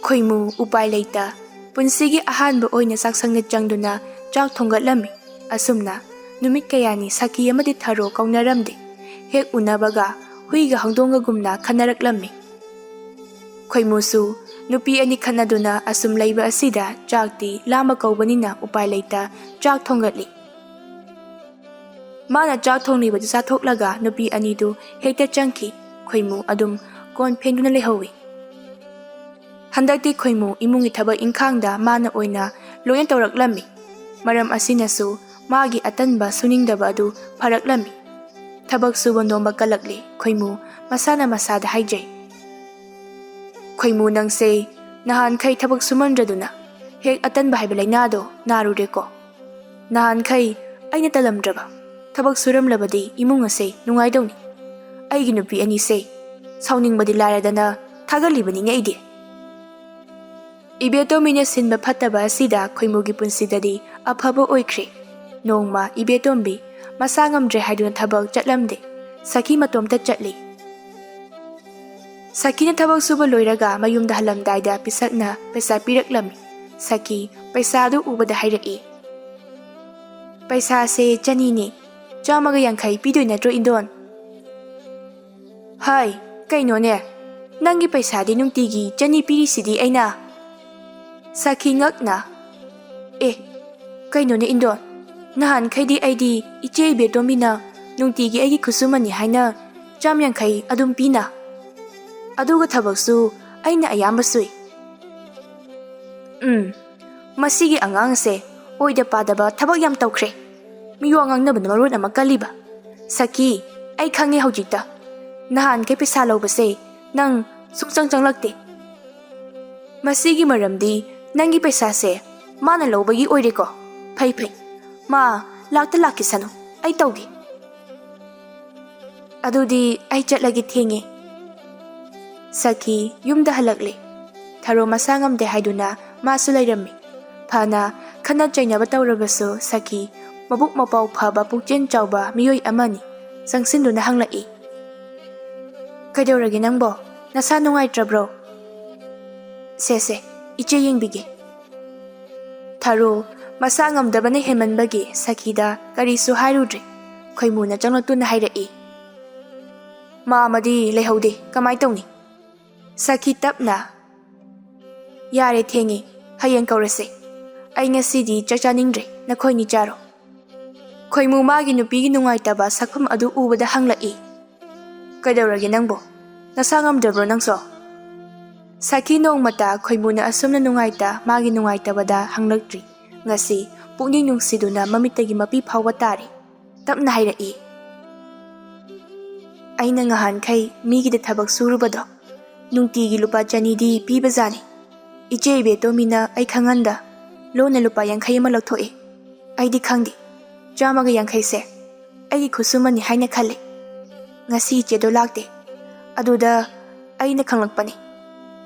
ꯈꯣꯏꯃꯨ ꯎꯄꯥꯏ ꯂꯩꯇ ꯄꯨꯟꯁꯤꯒꯤ ꯑꯍꯥꯟꯕ ꯑꯣꯏꯅ ꯆꯥꯛꯁꯪꯗ ꯆꯪꯗꯨꯅ ꯆꯥꯛ ꯊꯣꯡꯒꯠꯂꯝꯃꯤ꯫ ꯑꯁꯨꯝꯅ ꯅꯨꯃꯤꯠ ꯀꯌꯥꯅꯤ ꯁꯈꯤ ꯑꯃꯗꯤ ꯊꯔꯣ ꯀꯧꯅꯔꯝꯗꯦ꯫ ꯍꯦꯛ ꯎꯅꯕꯒ ꯍꯨꯏꯒ ꯍꯧꯗꯣꯡꯒꯒꯨꯝꯅ ꯈꯟꯅꯔꯛꯂꯝꯃꯤ꯫ ꯈꯣꯏꯃꯨꯁꯨ ꯅꯨꯄꯤ ꯑꯅꯤ ꯈꯠꯅꯗꯨꯅ ꯑꯁꯨꯝ ꯂꯩꯕ ꯑꯁꯤꯗ ꯆꯥꯛꯇꯤ ꯂꯥꯝꯕ ꯀꯧꯕꯅꯤꯅ ꯎꯄꯥꯏ ꯂꯩꯇ ꯆꯥꯛ ꯊꯣꯡꯒꯠꯂꯤ꯫ ꯃꯥꯅ ꯆꯥꯛ ꯊꯣꯡꯂꯤꯕꯗꯨ ꯆꯥꯊꯣꯛꯂꯒ ꯅꯨꯄꯤ ꯑꯅꯤꯗꯨ ꯍꯦꯛꯇ ꯆꯪꯈꯤ꯫ ꯈꯣꯏꯃꯨ ꯑꯗꯨꯝ ꯀꯣꯟ ꯐꯦꯡꯗꯨꯅ ꯂꯩꯍꯧꯏ꯫ ꯍꯟꯗꯛꯇꯤ ꯈꯣꯏꯃꯨ ꯏꯃꯨꯡꯒꯤ ꯊꯕꯛ ꯏꯪꯈꯥꯡꯗ ꯃꯥꯅ ꯑꯣꯏꯅ ꯂꯣꯏꯅ ꯇꯧꯔꯛꯂꯝꯃꯤ꯫ ꯃꯔꯝ ꯑꯁꯤꯅꯁꯨ ꯃꯥꯒꯤ ꯑꯇꯟꯕ ꯁꯨꯅꯤꯡꯗꯕ ꯑꯗꯨ ꯐꯔꯛꯂꯝꯃꯤ꯫ ꯊꯕꯛ ꯁꯨꯕ ꯅꯣꯝꯕ ꯀꯜꯂꯛꯂꯦ꯫ ꯈꯣꯏꯃꯨ ꯃꯁꯥꯅ ꯃꯁꯥꯗ ꯍꯥꯏꯖꯩ꯫ "ꯈꯣꯏꯃꯨ, ꯅꯪꯁꯦ ꯅꯍꯥꯟꯈꯩ ꯊꯕꯛ ꯁꯨꯃꯟꯗ꯭ꯔꯗꯨꯅ ꯍꯦꯛ ꯑꯇꯟꯕ ꯍꯥꯏꯕ ꯂꯥꯏꯅꯥꯗꯣ ꯅꯥꯔꯨꯔꯦꯀꯣ꯫ ꯅꯍꯥꯟꯈꯩ ꯑꯩꯅ ꯇꯜꯂꯝꯗ꯭ꯔꯕ ꯊꯕꯛ ꯁꯨꯔꯝꯂꯕꯗꯤ ꯏꯃꯨꯡ ꯑꯁꯦ ꯅꯨꯡꯉꯥꯏꯗꯧꯅꯤ꯫ ꯑꯩꯒꯤ ꯅꯨꯄꯤ ꯑꯅꯤꯁꯦ ꯁꯥꯎꯅꯤꯡꯕꯗꯤ ꯂꯥꯏꯔꯗꯅ ꯊꯥꯒꯠꯂꯤꯕꯅꯤꯅꯦ ꯑꯩꯗꯤ꯫" ꯏꯕꯦꯇꯣꯝꯕꯤꯅ ꯁꯤꯟꯕ ꯐꯠꯇꯕ ꯑꯁꯤꯗ ꯈꯣꯏꯃꯨꯒꯤ ꯄꯨꯟꯁꯤꯗꯗꯤ ꯑꯐꯕ ꯑꯣꯏꯈ꯭ꯔꯦ꯫ ꯅꯣꯡꯃ ꯏꯕꯦꯇꯣꯝꯕꯤ ꯃꯁꯥ ꯉꯝꯗ꯭ꯔꯦ ꯍꯥꯏꯗꯨꯅ ꯊꯕꯛ ꯆꯠꯂꯝꯗꯦ꯫ ꯁꯈꯤ ꯃꯇꯣꯝꯇ ꯆꯠꯂꯤ꯫ ꯁꯈꯤꯅ ꯊꯕꯛ ꯁꯨꯕ ꯂꯣꯏꯔꯒ ꯃꯌꯨꯝꯗ ꯍꯜꯂꯝꯗꯥꯏꯗ ꯄꯤꯁꯛꯅ ꯄꯩꯁꯥ ꯄꯤꯔꯛꯂꯝꯃꯤ꯫ ꯁꯈꯤ ꯄꯩꯁꯥꯗꯨ ꯎꯕꯗ ꯍꯥꯏꯔꯛꯏ, "ꯄꯩꯁꯥꯁꯦ ꯆꯅꯤꯅꯤ꯫ ꯆꯥꯝꯃꯒ ꯌꯥꯡꯈꯩ ꯄꯤꯗꯣꯏ ꯅꯠꯇ꯭ꯔꯣ, ꯏꯟꯗꯣꯟ?" "ꯍꯥꯏ, ꯀꯩꯅꯣꯅꯦ? ꯅꯪꯒꯤ ꯄꯩꯁꯥꯗꯤ ꯅꯨꯡꯇꯤꯒꯤ ꯆꯅꯤ ꯄꯤꯔꯤꯁꯤꯗꯤ ꯑꯩꯅ?" ꯁꯈꯤ ꯉꯛꯅ, "ꯑꯦ, ꯀꯩꯅꯣꯅꯦ, ꯏꯟꯗꯣꯟ? ꯅꯍꯥꯟꯈꯩꯗꯤ ꯑꯩꯗꯤ ꯏꯆꯦ ꯏꯕꯦꯇꯣꯝꯕꯤꯅ ꯅꯨꯡꯇꯤꯒꯤ ꯑꯩꯒꯤ ꯈꯨꯠꯁꯨꯃꯟꯅꯤ ꯍꯥꯏꯅ ꯆꯥꯝ ꯌꯥꯡꯈꯩ ꯑꯗꯨꯝ ꯄꯤꯅ꯫ ꯑꯗꯨꯒ ꯊꯕꯛꯁꯨ ꯑꯩꯅ ꯑꯌꯥꯝꯕ ꯁꯨꯏ꯫ ꯎꯝ, ꯃꯁꯤꯒꯤ ꯑꯉꯥꯡꯁꯦ ꯑꯣꯏꯗ ꯄꯥꯗꯕ ꯊꯕꯛ ꯌꯥꯝ ꯇꯧꯈ꯭ꯔꯦ꯫ ꯃꯤꯋꯥ ꯉꯥꯡꯅꯕꯅ ꯃꯔꯣꯟ ꯑꯃ ꯀꯜꯂꯤꯕ꯫ ꯁꯈꯤ, ꯑꯩ ꯈꯪꯉꯦ ꯍꯧꯖꯤꯛꯇ꯫ ꯅꯍꯥꯟꯈꯩ ꯄꯩꯁꯥ ꯂꯧꯕꯁꯦ ꯅꯪ ꯁꯨꯡꯆꯪ ꯆꯪꯂꯛꯇꯦ꯫ ꯃꯁꯤꯒꯤ ꯃꯔꯝꯗꯤ ꯅꯪꯒꯤ ꯄꯩꯁꯥꯁꯦ ꯃꯥꯅ ꯂꯧꯕꯒꯤ ꯑꯣꯏꯔꯦꯀꯣ? ꯐꯩ, ꯐꯩ꯫ ꯃꯥ ꯂꯥꯛꯇ ꯂꯥꯛꯈꯤꯁꯅꯨ꯫ ꯑꯩ ꯇꯧꯒꯦ꯫ ꯑꯗꯨꯗꯤ ꯑꯩ ꯆꯠꯂꯒꯦ, ꯊꯦꯡꯉꯦ꯫" ꯁꯈꯤ ꯌꯨꯝꯗ ꯍꯜꯂꯛꯂꯦ꯫ ꯊꯔꯣ ꯃꯁꯥ ꯉꯝꯗꯦ ꯍꯥꯏꯗꯨꯅ ꯃꯥꯁꯨ ꯂꯩꯔꯝꯃꯤ꯫ ꯐꯅ ꯈꯠꯅ ꯆꯩꯅꯕ ꯇꯧꯔꯕꯁꯨ ꯁꯈꯤ ꯃꯕꯨꯛ ꯃꯄꯥꯎ ꯐꯕ ꯄꯨꯛꯆꯦꯜ ꯆꯥꯎꯕ ꯃꯤꯑꯣꯏ ꯑꯃꯅꯤ꯫ ꯆꯪꯁꯤꯟꯗꯨꯅ ꯍꯪꯂꯛꯏ, "ꯀꯩꯗꯧꯔꯒꯦ ꯅꯪꯕꯣ? ꯅꯁꯥ ꯅꯨꯡꯉꯥꯏꯇ꯭ꯔꯕ꯭ꯔꯣ?" "ꯁꯦ ꯁꯦ, ꯏꯆꯦ ꯌꯦꯡꯕꯤꯒꯦ꯫" ꯊꯔꯣ ꯃꯁꯥ ꯉꯝꯗꯕꯅ ꯍꯦꯟꯃꯟꯕꯒꯤ ꯁꯈꯤꯗ ꯀꯔꯤꯁꯨ ꯍꯥꯏꯔꯨꯗ꯭ꯔꯦ꯫ ꯈꯣꯏꯃꯨꯅ ꯆꯪꯂꯛꯇꯨꯅ ꯍꯥꯏꯔꯛꯏ, "ꯃꯥ ꯑꯃꯗꯤ ꯂꯩꯍꯧꯗꯦ, ꯀꯃꯥꯏ ꯇꯧꯅꯤ?" ꯁꯈꯤ ꯇꯞꯅ, "ꯌꯥꯔꯦ, ꯊꯦꯡꯉꯦ, ꯍꯌꯦꯡ ꯀꯧꯔꯁꯦ꯫ ꯑꯩ ꯉꯁꯤꯗꯤ ꯆꯥꯛ ꯆꯥꯅꯤꯡꯗ꯭ꯔꯦ, ꯅꯈꯣꯏꯅꯤ ꯆꯥꯔꯣ꯫" ꯈꯣꯏꯃꯨ ꯃꯥꯒꯤ ꯅꯨꯄꯤꯒꯤ ꯅꯨꯡꯉꯥꯏꯇꯕ ꯁꯛꯐꯝ ꯑꯗꯨ ꯎꯕꯗ ꯍꯪꯂꯛꯏ, "ꯀꯩꯗꯧꯔꯒꯦ ꯅꯪꯕꯣ? ꯅꯁꯥ ꯉꯝꯗ꯭ꯔꯕ꯭ꯔꯣ ꯅꯪꯁꯣ?" ꯁꯈꯤ ꯅꯣꯡꯃꯇ ꯈꯣꯏꯃꯨꯅ ꯑꯁꯨꯝꯅ ꯅꯨꯡꯉꯥꯏꯇ ꯃꯥꯒꯤ ꯅꯨꯡꯉꯥꯏꯇꯕꯗ ꯍꯪꯂꯛꯇ꯭ꯔꯤ꯫ ꯉꯁꯤ ꯄꯨꯛꯅꯤꯡ ꯅꯨꯡꯁꯤꯗꯨꯅ ꯃꯃꯤꯠꯇꯒꯤ ꯃꯄꯤ ꯐꯥꯎꯕ ꯇꯥꯔꯦ꯫ ꯇꯞꯅ ꯍꯥꯏꯔꯛꯏ, "ꯑꯩꯅ ꯉꯍꯥꯟꯈꯩ ꯃꯤꯒꯤꯗ ꯊꯕꯛ ꯁꯨꯔꯨꯕꯗꯣ ꯅꯨꯡꯇꯤꯒꯤ ꯂꯨꯄꯥ ꯆꯅꯤꯗꯤ ꯄꯤꯕꯖꯥꯠꯅꯤ꯫ ꯏꯆꯦ ꯏꯕꯦꯇꯣꯝꯕꯤꯅ ꯑꯩ ꯈꯪꯍꯟꯗ ꯂꯣꯟꯅ ꯂꯨꯄꯥ ꯌꯥꯡꯈꯩ ꯑꯃ ꯂꯧꯊꯣꯛꯑꯦ꯫ ꯑꯩꯗꯤ ꯈꯪꯗꯦ, ꯆꯥꯝꯃꯒ ꯌꯥꯡꯈꯩꯁꯦ ꯑꯩꯒꯤ ꯈꯨꯠꯁꯨꯃꯟꯅꯤ ꯍꯥꯏꯅ ꯈꯜꯂꯦ꯫ ꯉꯁꯤ ꯏꯆꯦꯗꯣ ꯂꯥꯛꯇꯦ, ꯑꯗꯨꯗ ꯑꯩꯅ ꯈꯪꯂꯛꯄꯅꯤ꯫"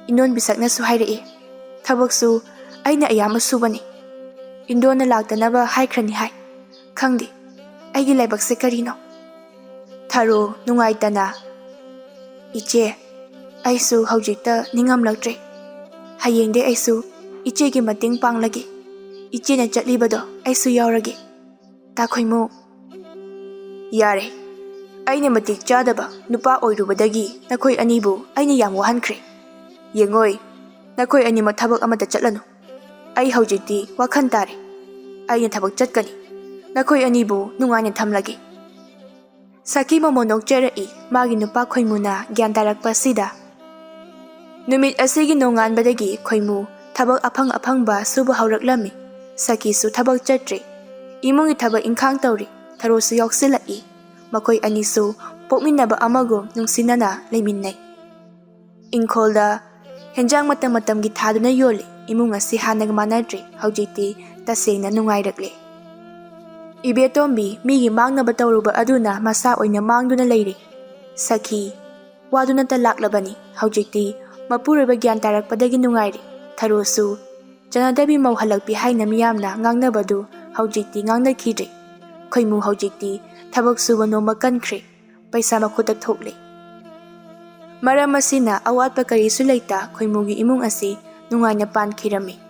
ꯏꯅꯣꯟ ꯕꯤꯁꯛꯅꯁꯨ ꯍꯥꯏꯔꯛꯏ, ꯊꯕꯛꯁꯨ ꯑꯩꯅ ꯑꯌꯥꯝꯕ ꯁꯨꯕꯅꯤ꯫ ꯏꯟꯗꯣꯅ ꯂꯥꯛꯇꯅꯕ ꯍꯥꯏꯈ꯭ꯔꯅꯤ ꯍꯥꯏ꯫ ꯈꯪꯗꯦ, ꯑꯩꯒꯤ ꯂꯥꯏꯕꯛꯁꯦ ꯀꯔꯤꯅꯣ? ꯊꯔꯣ, ꯅꯨꯡꯉꯥꯏꯇꯅ, "ꯏꯆꯦ, ꯑꯩꯁꯨ ꯍꯧꯖꯤꯛꯇ ꯅꯤꯡꯉꯝꯂꯛꯇ꯭ꯔꯦ꯫ ꯍꯌꯦꯡꯗꯤ ꯑꯩꯁꯨ ꯏꯆꯦꯒꯤ ꯃꯇꯦꯡ ꯄꯥꯡꯂꯒꯦ꯫ ꯏꯆꯦꯅ ꯆꯠꯂꯤꯕꯗꯣ ꯑꯩꯁꯨ ꯌꯥꯎꯔꯒꯦ꯫" ꯇꯥꯈꯣꯏꯃꯨ, "ꯌꯥꯔꯦ, ꯑꯩꯅ ꯃꯇꯤꯛ ꯆꯥꯗꯕ ꯅꯨꯄꯥ ꯑꯣꯏꯔꯨꯕꯗꯒꯤ ꯅꯈꯣꯏ ꯑꯅꯤꯕꯨ ꯑꯩꯅ ꯌꯥꯝ ꯋꯥꯍꯟꯈ꯭ꯔꯦ꯫ ꯌꯦꯡꯉꯣꯏ, ꯅꯈꯣꯏ ꯑꯅꯤꯃꯛ ꯊꯕꯛ ꯑꯃꯠꯇ ꯆꯠꯂꯅꯨ꯫ ꯑꯩ ꯍꯧꯖꯤꯛꯇꯤ ꯋꯥꯈꯜ ꯇꯥꯔꯦ꯫ ꯑꯩꯅ ꯊꯕꯛ ꯆꯠꯀꯅꯤ꯫ ꯅꯈꯣꯏ ꯑꯅꯤꯕꯨ ꯅꯨꯡꯉꯥꯏꯅ ꯊꯝꯂꯒꯦ꯫" ꯁꯈꯤ ꯃꯣꯃꯣ ꯅꯣꯛꯆꯔꯛꯏ ꯃꯥꯒꯤ ꯅꯨꯄꯥ ꯈꯣꯏꯃꯨꯅ ꯒ꯭ꯌꯥꯟ ꯇꯥꯔꯛꯄ ꯑꯁꯤꯗ꯫ ꯅꯨꯃꯤꯠ ꯑꯁꯤꯒꯤ ꯅꯣꯡꯉꯥꯟꯕꯗꯒꯤ ꯈꯣꯏꯃꯨ ꯊꯕꯛ ꯑꯐꯪ ꯑꯐꯪꯕ ꯁꯨꯕ ꯍꯧꯔꯛꯂꯝꯃꯤ꯫ ꯁꯈꯤꯁꯨ ꯊꯕꯛ ꯆꯠꯇ꯭ꯔꯦ꯫ ꯏꯃꯨꯡꯒꯤ ꯊꯕꯛ ꯏꯪꯈꯥꯡ ꯇꯧꯔꯤ꯫ ꯊꯔꯣꯁꯨ ꯌꯥꯎꯁꯤꯜꯂꯛꯏ꯫ ꯃꯈꯣꯏ ꯑꯅꯤꯁꯨ ꯄꯣꯛꯃꯤꯟꯅꯕ ꯑꯃꯒꯨꯝ ꯅꯨꯡꯁꯤꯅꯅ ꯂꯩꯃꯤꯟꯅꯩ꯫ ꯏꯪꯈꯣꯜꯗ ꯍꯦꯟꯖꯥꯡ ꯃꯇꯝ ꯃꯇꯝꯒꯤ ꯊꯥꯗꯨꯅ ꯌꯣꯜꯂꯤ꯫ ꯏꯃꯨꯡ ꯑꯁꯤ ꯍꯥꯟꯅꯒ ꯃꯥꯟꯅꯗ꯭ꯔꯦ꯫ ꯍꯧꯖꯤꯛꯇꯤ ꯇꯁꯦꯡꯅ ꯅꯨꯡꯉꯥꯏꯔꯛꯂꯦ꯫ ꯏꯕꯦꯇꯣꯝꯕꯤ ꯃꯤꯒꯤ ꯃꯥꯡꯅꯕ ꯇꯧꯔꯨꯕ ꯑꯗꯨꯅ ꯃꯁꯥ ꯑꯣꯏꯅ ꯃꯥꯡꯗꯨꯅ ꯂꯩꯔꯤ꯫ ꯁꯈꯤ ꯋꯥꯗꯨꯅꯇ ꯂꯥꯛꯂꯕꯅꯤ꯫ ꯍꯧꯖꯤꯛꯇꯤ ꯃꯄꯨꯔꯣꯏꯕ ꯒ꯭ꯌꯥꯟ ꯇꯥꯔꯛꯄꯗꯒꯤ ꯅꯨꯡꯉꯥꯏꯔꯦ꯫ ꯊꯔꯣꯁꯨ ꯆꯥꯟꯅꯗꯕꯤ ꯃꯧ ꯍꯜꯂꯛꯄꯤ ꯍꯥꯏꯅ ꯃꯤꯌꯥꯝꯅ ꯉꯥꯡꯅꯕꯗꯨ ꯍꯧꯖꯤꯛꯇꯤ ꯉꯥꯡꯅꯈꯤꯗ꯭ꯔꯦ꯫ ꯈꯣꯏꯃꯨ ꯍꯧꯖꯤꯛꯇꯤ ꯊꯕꯛ ꯁꯨꯕ ꯅꯣꯝꯕ ꯀꯟꯈ꯭ꯔꯦ꯫ ꯄꯩꯁꯥ ꯃꯈꯨꯠꯇ ꯊꯣꯛꯂꯦ꯫ ꯃꯔꯝ ꯑꯁꯤꯅ ꯑꯋꯥꯠꯄ ꯀꯔꯤꯁꯨ ꯂꯩꯇ ꯈꯣꯏꯃꯨꯒꯤ ꯏꯃꯨꯡ ꯑꯁꯤ ꯅꯨꯡꯉꯥꯏꯅ ꯄꯥꯟꯈꯤꯔꯝꯃꯤ꯫